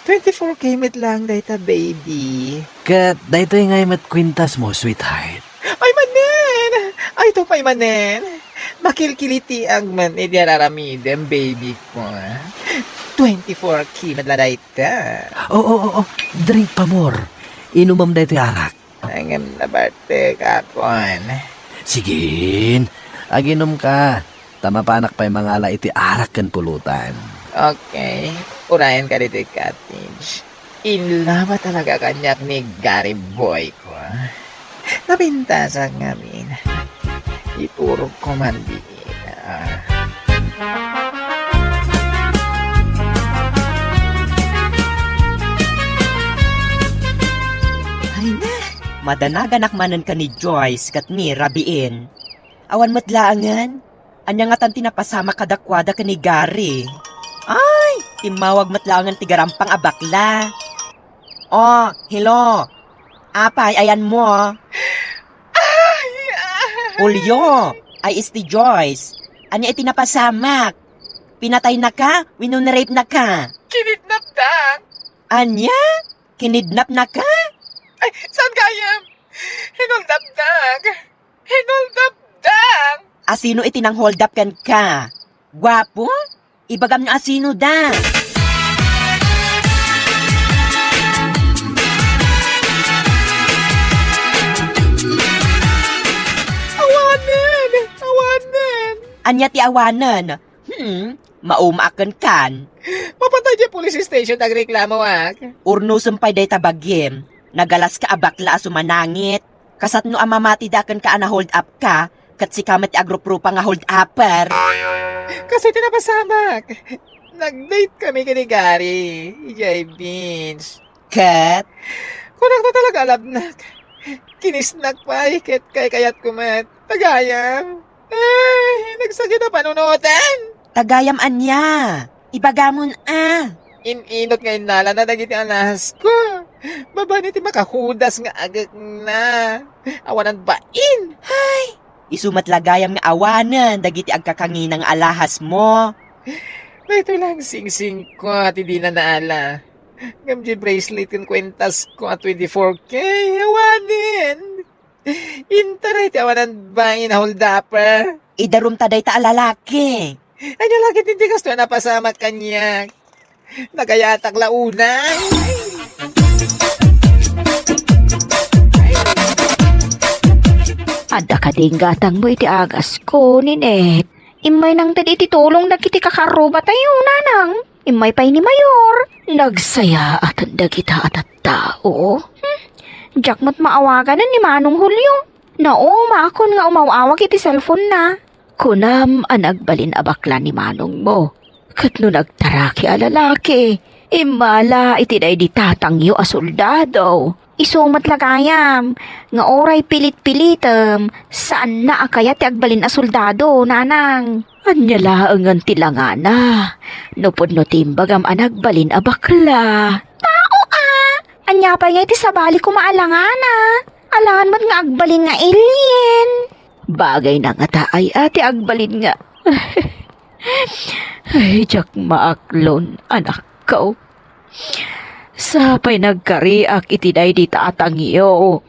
Twenty-four K met lang dayta, baby. Ket daytoy ngay met kwintas mo, sweetheart. Ay manen! Ay, to pay manen! Makilkilitiag man iti araramidem, baby ko. Twenty-four K met la dayta. Oo, oo, oo. Drink pa more. Inumam daytoy arak. Ngem nabartek akon. Sigin, aginom ka. Ta mapanak pay mangala iti arak ken pulutan. Okay. Urayen ka ditoy cottage. In love talaga kaniak ni Gary boy ko. Napintasak ngamin. Iturog ko man di. Ah. Ay na! Madanaganak manen ken ni Joyce ket ni Rabiin. Awan met laengen. Ania ngatan ti napasamak kadakuada ken ni Gary? Ay, timmawag met laengen ti garampang a bakla. Oh, hello. Apay, ayanmo? Ay, ay. Julio, ay isti Joyce. Ania iti napasamak? Pinataynaka wenno nirapnaka? Kinidnapdak. Ania? Kinidnapnaka? Ay, saan gayam? Hinoldapdak. Hinoldapdak. Asino iti nang-hold up kenka? Guapo? Ibagam no asino da. Awanen! Awanen! Ania ti awanen? Hmm, mauma a kenkan. Mapatay diay police station ti agreklamoak. Urnosem pay dayta bagim. Nagalaska a bakla a sumanangit. Kasatno a mamatida kenka a na-hold up ka, ket sika met ti agruprupa nga hold upper. Kastoy ti napasamak. Nag-date kami ken ni Gary, idiay beach. Ket? Kunak no talaga a love-nak. Kinisnak pay, ket kaykayatko met. Tagayam. Ay, nagsakit a panunotan. Tagayam ania? Ibagamon a. In-inot nga innalana dagiti alahas ko. Mabain iti makahudas nga agekna. Awanan bain. Ay, isu met la gayam nga awanen dagiti agkakangina nga alahasmo. Daytoy la singsingko ti dina naala. Ngem diay bracelet ken kuentasko a twenty-four K, awanen. Intaray ti awanan bain a holdupper. Idarumta dayta a lalaki. Ania la ket iti kastoy a napasamak kaniak? Nagayatak la unay. Adda kadi gatangmo iti agasko, Ninette? Immaynangted iti tulong dagiti kakarrubatayo, nanang. Immay pay ni Mayor. Nagsayaaten dagita a tattao. Hmm. Diak met maawaganen ni Manong Julio. Naumakon nga umaw-awag iti cellphone-na. Kunam a nagbalin a bakla ni manongmo. Ket no nagtaraki a lalaki, immala iti daydi tatangyo a soldado. Isu met la gayam, nga uray pilit-pilitem, saanna a kayat ti agbalin a soldado, nanang. Ania laengen ti langana? No pudno ti imbagam a nagbalin a bakla. Tao a! Ania pay nga iti sabali koma a langana? Alangan met nga agbalin nga alien. Bagayna ngata aya ti agbalin nga Ay, diak maaklon, anakko. Sapay nagkariak iti daydi tatangyo.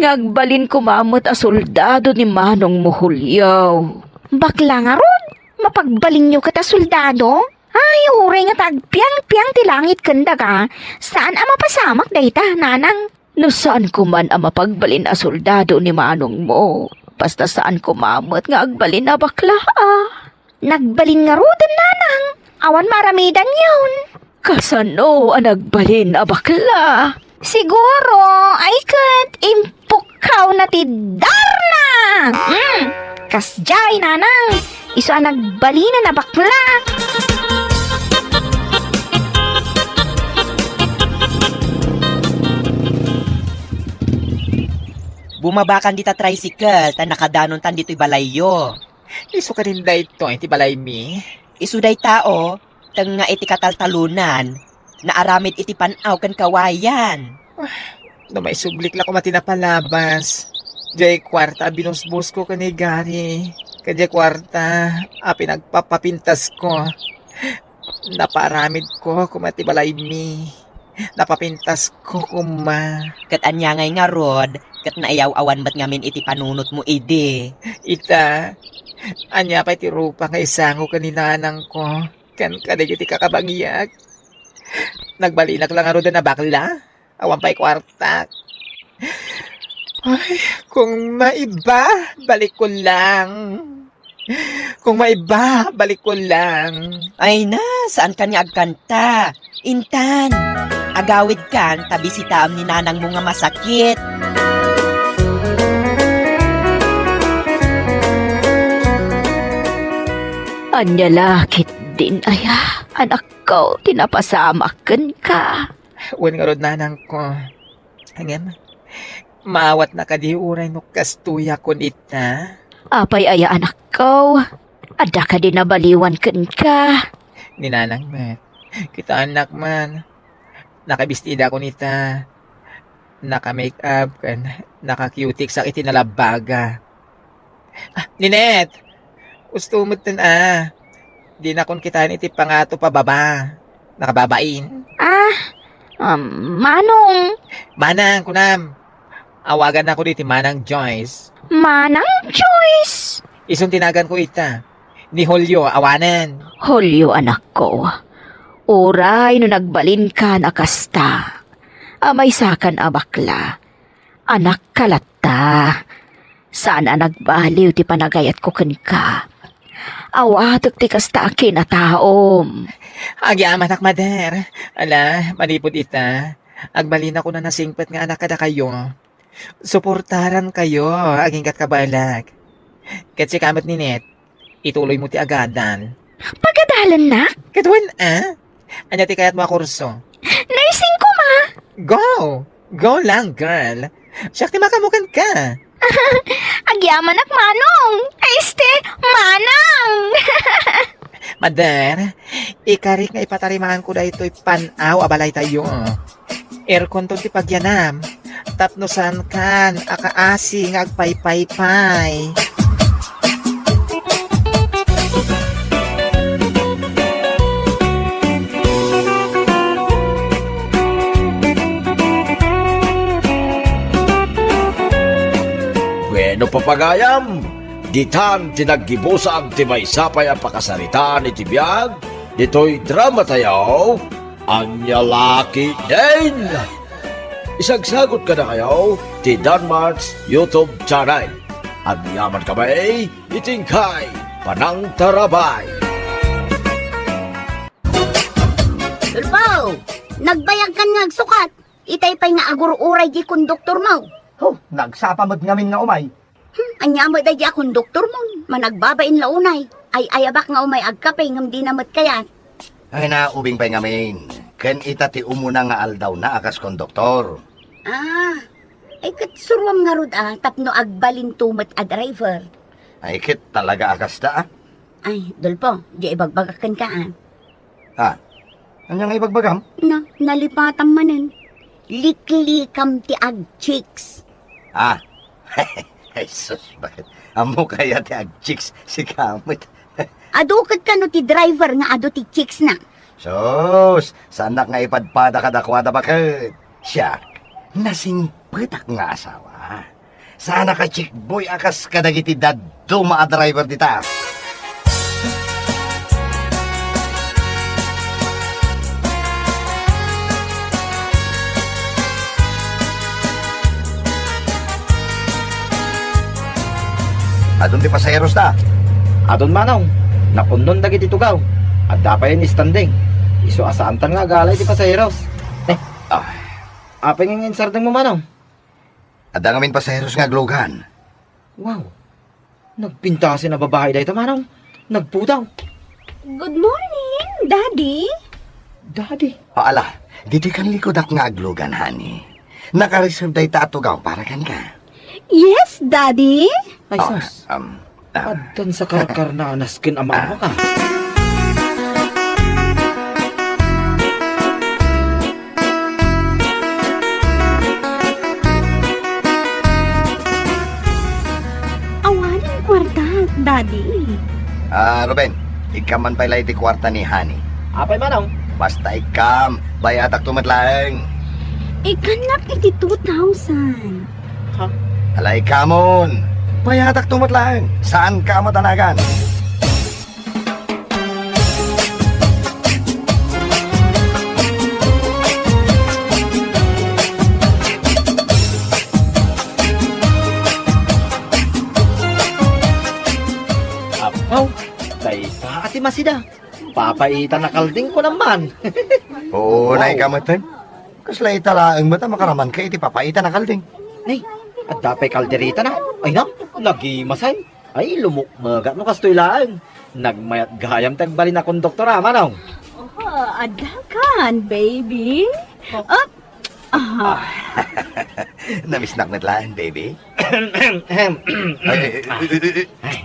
Nga agbalin koma met a soldado ni manongmo Julio. Bakla ngarud, mapagbalinyo ket a soldado? Ay, uray nga tagpiangpiang ti langit ken daga, saan a mapasamak dayta, nanang. No saanko man a mapagbalin a soldado ni manongmo, basta saanko met nga agbalin a bakla, a. Nagbalin ngaruden, nanang. Awan maaramidanyon. Kasano a nagbalin a bakla? Siguro, ay ket impukkawna ti darna. Hmm, kasdiay, nanang. Isu a nagbalin a bakla. Bumabakan dita tricycle ta nakadanontan ditoy balayyo. Isu kadin daytoy ti balaymi? Isu dayta, o, tengnga iti kataltalonan, naaramid iti pan-aw ken kawayan. Ah, no maisublik la koma ti napalabas, diay kuarta a binusbosko ken ni Gary, ken diay kuarta a pinagpapapintasko. Napaaramidko koma ti balaymi. Napapintasko koma. Ket ania ngay ngarud, ket naayaw-awan met ngamin iti panunotmo idi. Ita, ania pay ti rupa nga isango ken ni nanangko, ken kadagiti kakabagiak? Nagbalinak la ngaruden a bakla? Awan pay kuartak. Ay, kung maiba, balikkon lang. Kung maiba, balikkon lang. Ay na, saankan nga agkanta? Intan, agawidkan ta bisitaam ni nanangmo nga masakit. Ania la ketdin aya, anakko, ti napasamak kenka? Wen ngarud, nanangko. Ngem, maawatna kadi uray no kastoyak ita? Apay aya, anakko? Adda kadi nabaliwan kenka? Ni nanang met. Kitaennak man. Nakabistida ita. Naka-make-up ken naka-cutex iti nalabbaga. Ah, Ninette! Usto metten a. Dinakon kitaen iti pangato pababa. Nakababain. Ah, um, Manong. Manang, kunam. Awagannakon iti Manang Joyce. Manang Joyce? Isun ti naganko ita. Ni Julio, awanen. Julio, anakko. Uray no nagbalinkan a kasta. A maysakan a bakla. Anakka latta. Saan a nagbaliw ti panagayatko kenka. Awatek ti kasta a kinataom. Agyamanak, Mader. Ala, manipud ita, agbalinakon a nasingpet nga anak kadakayo. Suportarankayo agingga kabaelak. Ket sika met, Ninette, ituloymo ti agadal. Pagadalennak? Ket wen a? Ania ti kayatmo a kurso? Nursing koma. Go! Go lang, girl. Siak ti makamukan ka. Agyamanak, Manong. Ay, este, Manang. Mader, ikarik nga ipatarimaanko daytoy pan-aw a balaytayo. Aircon to ti pagyanam, tapno saankan a kaasi nga agpaypaypay. Bueno, papagayam, ditan ti naggibusan ti maysa pay a pakasaritaan iti biag ditoy drama tayo, Ania La Ketdin. Isagsagut kadakayo ti Danmart's YouTube channel. Agyaman kami iti inkay panangtarabay. Tulpo, nagbayagkan nga agsukat. Itay pay nga agur-uray di konduktormo. Ho, nagsapa met ngamin nga umay. Hmm, ania met daydi a konduktormo? Managbabain la unay. Ay-ayabak nga umay agkape ngem dina met kayat. Ay na, ubing pay ngamin. Ken ita ti umuna nga aldawna a kas konduktor. Ah, ay ket suroam ngarud a tapno agbalinto met a driver. Ay ket talaga a kasta a. Ay, Dolpo, di ibagbagak kenka a. Ha? Ania nga ibagbagam? Na, nalipatam manen. Liklikam ti agchicks. Ah. Ay, sus, baket? Ammo kaya ti agchicks, sika met. Adu ket kano ti driver nga adu ti chicks na? Sus, saanak nga ipadpada kadakuada baket. Siak, nasingpetak nga asawa. Saanak a chick boy a kas kadagiti dadduma a driver dita. Adun ti pasaheros ta? Adun, Manong. Napunnon dagiti tugaw. Adda pay standing. Isu a saantan nga agalay ti pasaheros. Eh, ah. Apay nga insardengmo, Manong? Adda ngamin pasaheros nga aglugan. Wow. Nagpintasen a babai dayta, Manong. Nagpudaw. Good morning, Daddy. Daddy? O, ala, ditoy kan likudak nga aglugan, honey. Naka-reserve dayta a tugaw para kenka. Yes, Daddy. Ay, oh, sus. Um, ah. Addan sa karkarna a nasken a maawak a. Awanen kuarta, Daddy. Ah, Ruben, ikkan man pay la iti kuarta ni Honey. Apay, Manong? Basta ikkam, bayatak to met laeng. Ikkannak iti two thousand. Ha? Alay kamon! Bayatak to met laeng. Saanka a matanagan. Apaw, dayta a ti masida. Papaitan a kalding kunam man. Oo, wow. Nay ka met, eh. Kasla ita laeng met a makaramanka iti papaitan a kalding. Nay, adda pay kalderitana. Ay na, nagimasay. Ay, lumukmegat no kastoy laeng. Nagmayat gayam ti agbalin a konduktor, a, Manong. Oh, adda kan, baby. Oh. Up. Ah. Namisnak met laeng, baby. Ay, ay, ay, ay, ay.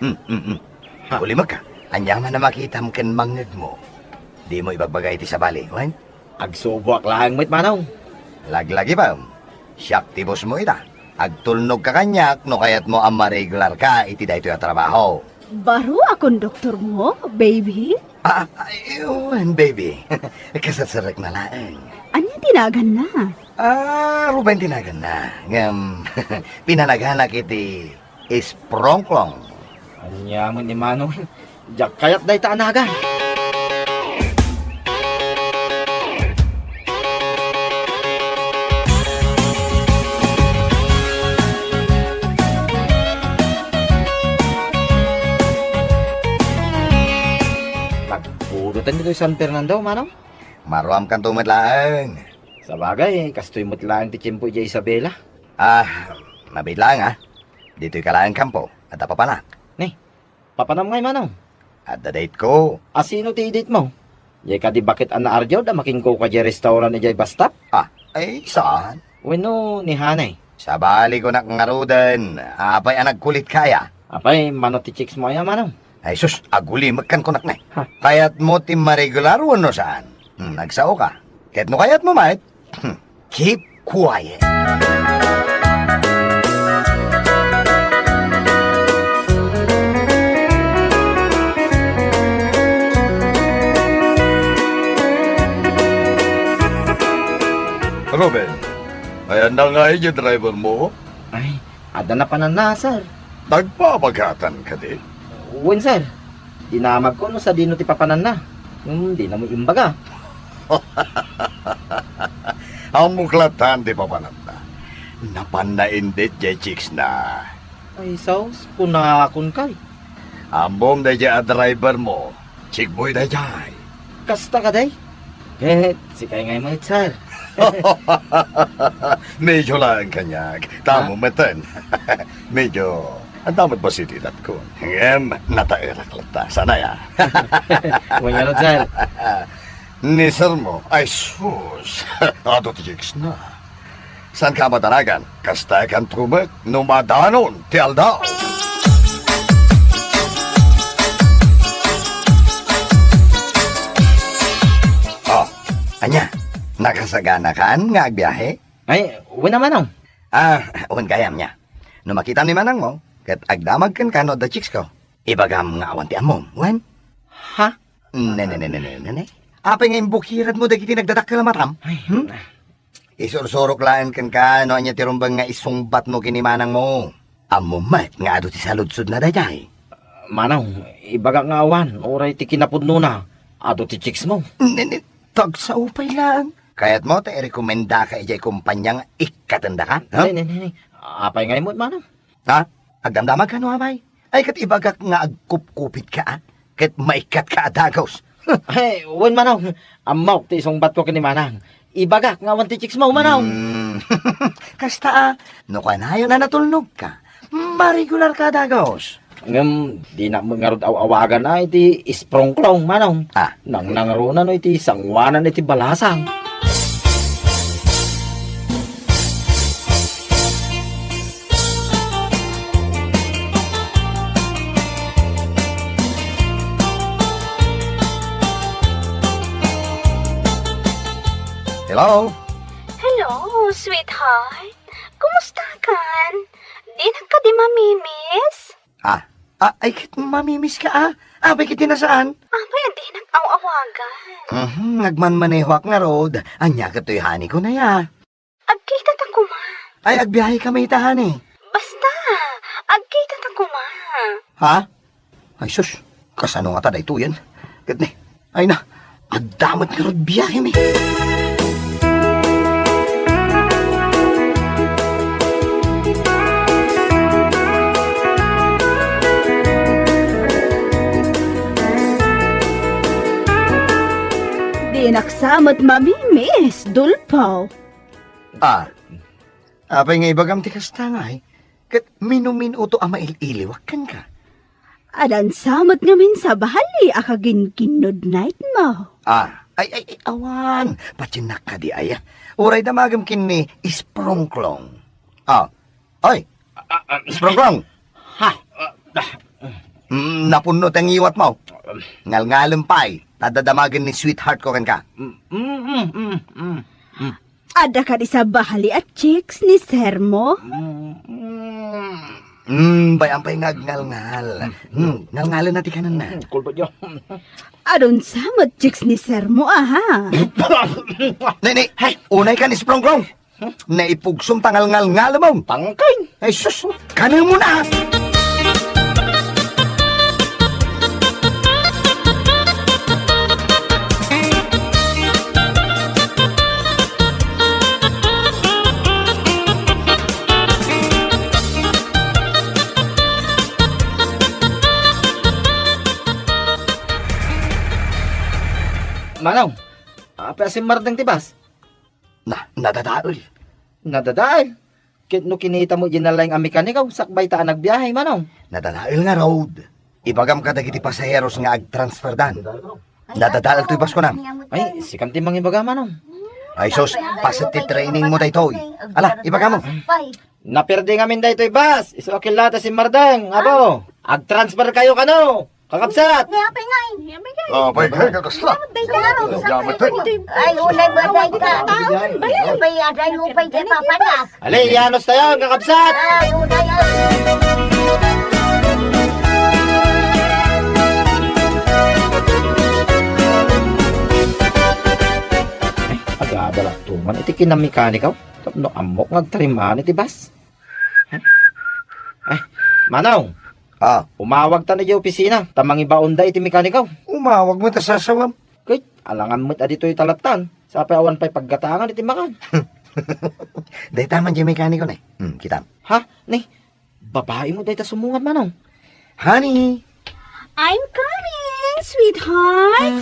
Mm, mm, mm. Ha? Ulimekka. Ania man a makitam ken mangngegmo, dimo ibagbaga iti sabali, wen? Agsuboak laeng met, Manong. Laglagipem. Siak ti bossmo ita. Agtulnogka kaniak no kayatmo a maregularka iti daytoy a trabaho. Baro a konduktormo, baby? Ah, ay, wen, baby. Kasatsarekna laeng. Ania ti naganna? Ah, Ruben ti naganna. Ngem, pinanaganak iti Isprongklong. Ania met ni Manong? Diak kayat dayta a nagan. Nagpudotan ditoy San Fernando, Manong? Maruamkanto met laeng. Sabagay, kastoy met laeng ti tiempo idiay Isabela. Ah, mabiit laeng, ah. Ditoy ka laeng kampo, adda papanak. Ni, papanam ngay, Manong? Adda date ko. A, sino ti date mo? Diay kadi baket a naardiawda makinkuka diay restaurant idiay bus stop? Ah, ay, saan? Wenno ni Hanay? Sabali ko nak ngaruden, apay a nagkulit kaya? Apay, mano ti chicks mo aya, Manong? Ay, sus, agulimekkan ko nak ne. Ha? Kayat mo ti maregular wenno saan? Hmm, nagsao ka. Ket no kayatmo met, keep quiet. Ruben, ayanna nga idiay driver mo? Ay, adda napananna, sir. Nagpabagatan kadi? Wen, sir. Dinamagko no sadino ti papananna. Hmm, dina mo imbaga. Ammok latta ti papananna. Napanna indet jay chicks na. Ay, sus, kunakon kay. Ammom dayjay a driver mo. Chick boy dayjay. Kasta kadi? Eh, sikay ngay met, sir. Medyo laeng kaniak. Tamo Ha? meten. Medyo, anda met bassit idatko. Ngem, nataerak latta. Sana ya. Wen ngarud, sir. Ni sir mo, ay sus. Adu ti chicks na. Saan ka madanagan? Kasta kan tumek no madanon ti aldaw. Oh, ania? Nakasaganakan nga agbiahe? Ay, wen a manong. Ah, wen gayam nia. No makitam ni manang mo, ket agdamag kenka no adda chicks ko. Ibagam nga awan ti ammom, wen? Ha? Ne, ne, ne, ne, ne, ne, ne. Apay nga imbukiradmo dagiti nagdadakkel a matam? Ay, Hmm? na. Isursurok laeng kenka no ania ti rumbeng nga isungbatmo ken ni manang mo. Ammom met nga adu ti saludsodna daydiay. Manong, ibagak nga awan, uray ti kinapudnona, adu ti chicks mo. Ne, ne, tagsao pay laeng. Kayatmo ta irekomendaka idiay kompania nga ikkatendaka? Ha? Ne, ne, ne, ne. Apay ngay met, manong? Ha? Agdamdamag kano, amay? Ay, ket ibagak nga agkupkupitka, a? Ket maikkatka a dagus. Ay, wen, manong. Ammok ti isungbatko ken ni manang. Ibagak nga awan ti chicks mo, manong. Hmm. Kasta, a, no kanayon a natulnogka, maregularka a dagus. Ngem, dinak met ngarud aw-awagan a iti isprongklong, manong. Ah. Nangnangruna no iti sanguanan iti balasang. Hello? Hello, sweetheart. Kumusta kan? Dinak kadi mamimis? Ah, ah, ay, ket mamimis ka, a? Apay ket ti nasaan? Apay a dinak aw-awagan. Mhm, nagmanmanehoak ngarud. Ania ket toy honey ko na ya? Agkita ta koma. Ay, agbiahe kami ita, honey. Basta, agkita ta koma. Ha? Ay, sus, kasano ngata daytoyen? Ket ni, ay na, adda met ngarud biahemi. Dinak sa met mamimis, Dulpo. Ah, apay nga ibagam ti kasta ngay? Ket mino-minoto a mail-iliwak kenka? Adda sa met ngamin sabali a kaginkinnudnaytmo. Ah, ay, ay, ay, awan. Patiennak kadi aya. Uray damagem ken ni Isprongklong. Ah, oy, Ah, ah, Isprongklong! Ha? Ah, ah. Mm, napunno ti ngiwatmo. Ngalngalem pay, ta adda damagen ni sweetheart ko kenka. Mm, mm, mm, mm, mm. Adda kadi sabali a chicks ni sir mo? Mm, mm. Mm, bay-am pay nga agngalngal. Mm, ngalngalenna ti kanenna. Mm, kulba dyan. Adun sa met chicks ni sir mo, aha? Nini, unay kan Isprongklong. Naipugsom ta ngalngalngalemon. Tangkay. Ay, sus. Kanemon a. Manong, apay a simmardeng ti bus? Na, nadadael. Nadadael? Ket no kinita mo diay nalaing a mekaniko, sakbay ta a nagbiahe, manong. Nadadael ngarud. Ibagam kadagiti pasaheros nga agtransferdan. Nadadael toy bus, kunam. Ay, sikan ti mangibaga, manong. Ay, sus, paset ti training mo daytoy. Ala, ibaga mo. Naperde ngamin daytoy bus. Isu a killata simmardeng, abo. Agtransfer kayo kano. Kakabsat! Ni apay ngay. Ni apay ngay. Ah, bay, kay kakasta. Bay, kay kakasta. Yamat, eh. Ay, unay ba, bay, ka? Bay, aday mo, bay, kay papanas. Ali, yanos tayo, kakabsat! Ay, unay, ay. Ay, agada la tuman iti kinamekanikaw. Tapno ammok nga agtarimaan iti bus. Ay, Manong. Ah. Umawag ta na di opisina, ta mangibaonda iti mekaniko. Umawag met a sasawam. Ket, alangan met a ditoy talattan. Sapay awan pay paggatangan iti makan. Dayta man di mekaniko na eh. Hmm, kitam. Ha? Ni, babae mo dayta sumungad, Manong. Honey, I'm coming, sweetheart.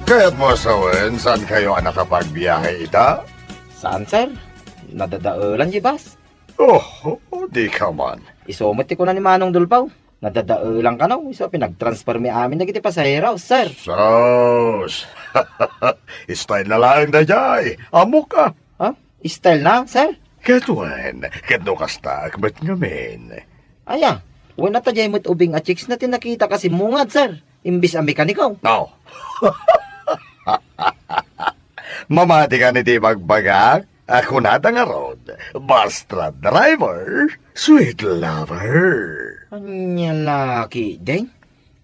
Kayat mo sawen, saan kayo a nakapagbiyahe ita? Saan, sir? Nadadaelan di bus. Oh, di ka man. Isu met ti kuna ni Manong Dulpaw. Nadadaelan kano, isu a pinagtransfer mi amin dagiti pasahero, sir. Sus! Style na laeng daydiay. Ammok a. Ha? Style na, sir? Ket wen, ket no kasta, met ngamin. Aya, wen a ta diay met ubing a chicks na ti nakita ka simmungad, sir. Imbis a mekaniko. Oh. Mamati ka ni ti ibagbagak? A kunada ngarud, basta driver, sweet lover. Ania la ketdin?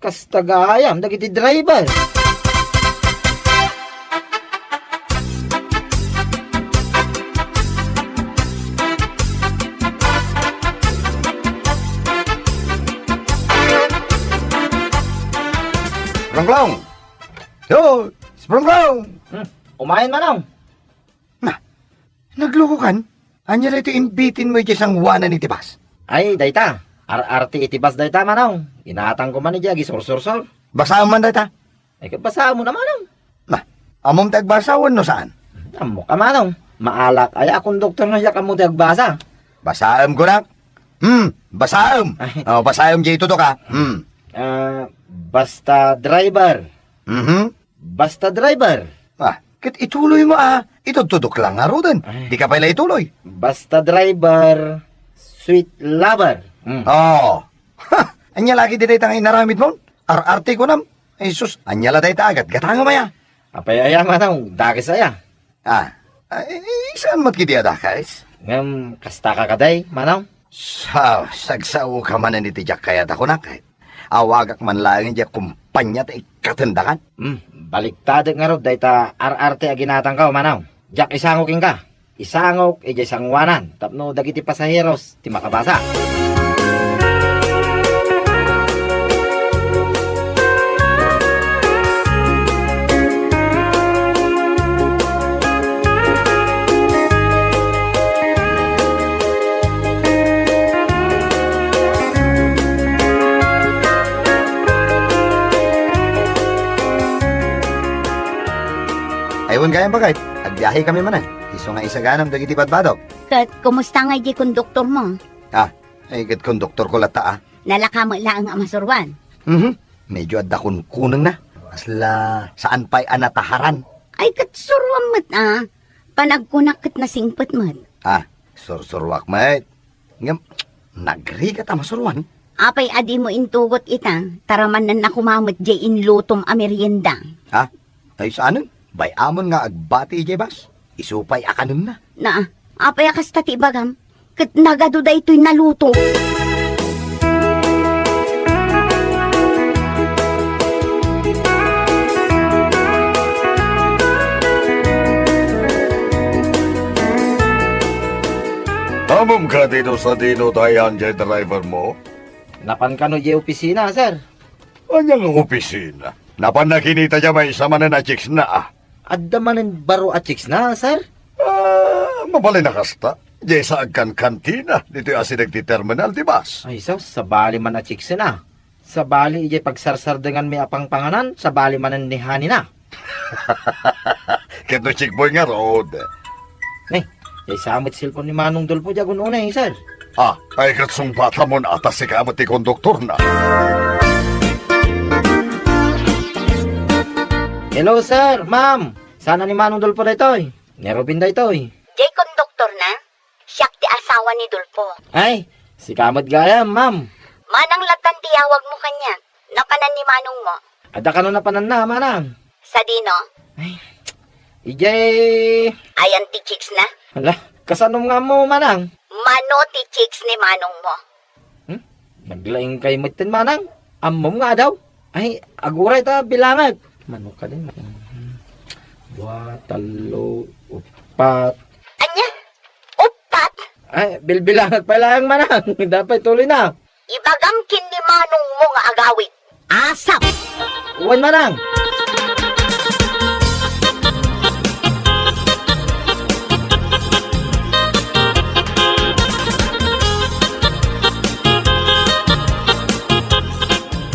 Kasta gayam dagiti driver. Prongprong! Yo, Prongprong! Hmm, umayen, Manong. Na, naglukokan? Ania daytoy imbitinmo idiay sangoanan iti bus? Ay, dayta. Ar-arte iti bus dayta, Manong. Inatangko man idiay agisursursor. Basaem man dayta. Ay, ket basaem na, Manong. Na, ammom ti agbasa wenno saan? Ammok a, Manong. Maalak aya a konduktor no diak ammo ti agbasa. Basaem kunak. Hmm, basaem. Ay. Oh, basaem diay itudok a. Hmm. Ah, basta driver. Mhm. Basta driver. Ah, ket ituloymo a. Itudtudok la ngaruden. Ay. Dika pay la ituloy. Basta driver, sweet lover. Hmm. Oh. Ha! Ania la ketdi dayta nga inaramidmo? Ar-arte kunam. Ay, sus, ania la dayta a gatgatangem aya? Apay aya, Manong, dakes aya? Ah, ay, saan met ketdi a dakes? Ngem, kasta ka kadi, Manong? Sa, sagsaoka manen iti diak kayat a kunak, eh. Awagak man laeng idiay kumpania ta ikkatendakan. Hmm, baliktadek ngarud dayta ar-arte a ginatangko, Manong. Diak isango kenka. Isangok idiay sangoanan tapno dagiti pasaheros ti makabasa. Ay, wen gayam, baket, agbiahekami manen. Isu nga isaganam dagiti badbadok. Ket kumusta ngay di konduktormo? Ah, ay, ket konduktorko latta, ah. Nalaka met laeng a masuroan. Mhm. Medyo adda kunkunengna. Kasla saan pay a nataharan. Ay, ket suroam met, ah. Panagkunak ket nasingpet met. Ah, sursuroak met. Ngem, nagrigat a masuroan. Apay a dimo intugot ita, taramanenna koma met diay inlutom a merienda. Ha? Ay, saanen? Bay-amon nga agbati idiay bus. Isu pay a kanenna. Na, apay a kasta ti ibagam? Ket nagadu daytoy naluto. Ammom kadi no sadino ti ayan diay driver mo? Napan kano diay opisina, sir. Ania nga opisina? Napanna kinita diay maysa manen a chicks na, ah. Adda manen baro a chicks na, sir? Ah, mabalin a kasta. Diay sa agkankantina, ditoy asideg ti terminal ti bus. Ay, sus, sabali man a chicks na. Sabali idiay pagsarsardenganmi a pangpanganan, sabali manen ni Honey na. Ket no chick boy ngarud. Ni, diay sa met cellphone ni Manong Dolpo diay agun-unay, sir. Ah, ay ket sungbatamon a ta sika met ti konduktorna. Hello, sir, ma'am. Saan ni Manong Dolpo daytoy? Ni Robin daytoy. Jay, konduktor na? Siak ti asawa ni Dolpo. Ay, sika met gayam, ma'am. Manang latan ti yawag mo kaniak. Napanan ni manong mo. Adda kano napananna, manang? Sadino? Ay, ijay. Ayan ti chicks na? Hala, kasanom nga mo, manang? Mano ti chicks ni manong mo? Hmm? Naglaing kay metten, manang? Ammom nga adaw? Ay, aguray ta bilangag. Mano ka din? Dua, tallo, upat. Anya? Upat? Ay, bilbilangag pa lang, manang. Dapat tuloy na. Ibagam ken ni manong mo nga agawid. Asap! Wen, manang.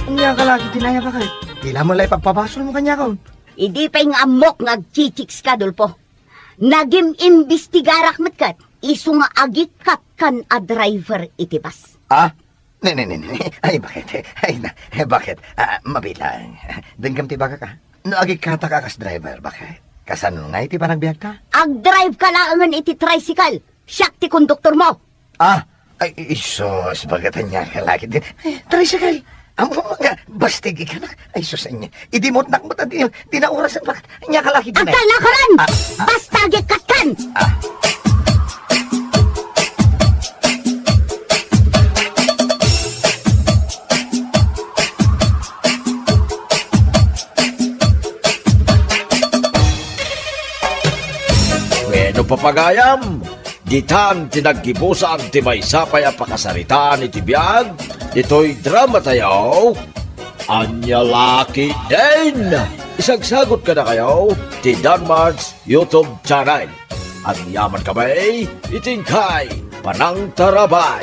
Ania ka lagi dinaya, baket? Dila mo lay pagpabasol mo kaniakon. Idi pay nga ammok nga agchichicks ka, Dolpo. Nagim-imbestigarak met ket isu nga agikkat kan a driver iti bus. Ah? Ne, ne, ne, ne. Ay, baket? Ay, na, baket? Ah, mabilang. Denggem ti bagak, ah. No agikkatak a kas driver, baket? Kasano nga iti panagbiagta? Agdrive ka laengen iti tricycle. Siak ti konduktor mo. Ah, ay, isus, baket ania ka lagi din. Ay, tricycle. Amo nga, bastig ikanak. Ay, sus, ania. Idi mo nakmat, di, di na oras, baket ania ka lagi din. Agkal na ka man! Ah, ah. Basta agikkat kan! Ah. Wenno, papagayam, ditan ti naggibusan ti maysa pay a pakasaritaan iti biag ditoy drama tayo, Ania la ketdin? Isagsagut kadakayo ti Danmar's YouTube channel. Agyaman kami iti inkay panangtarabay.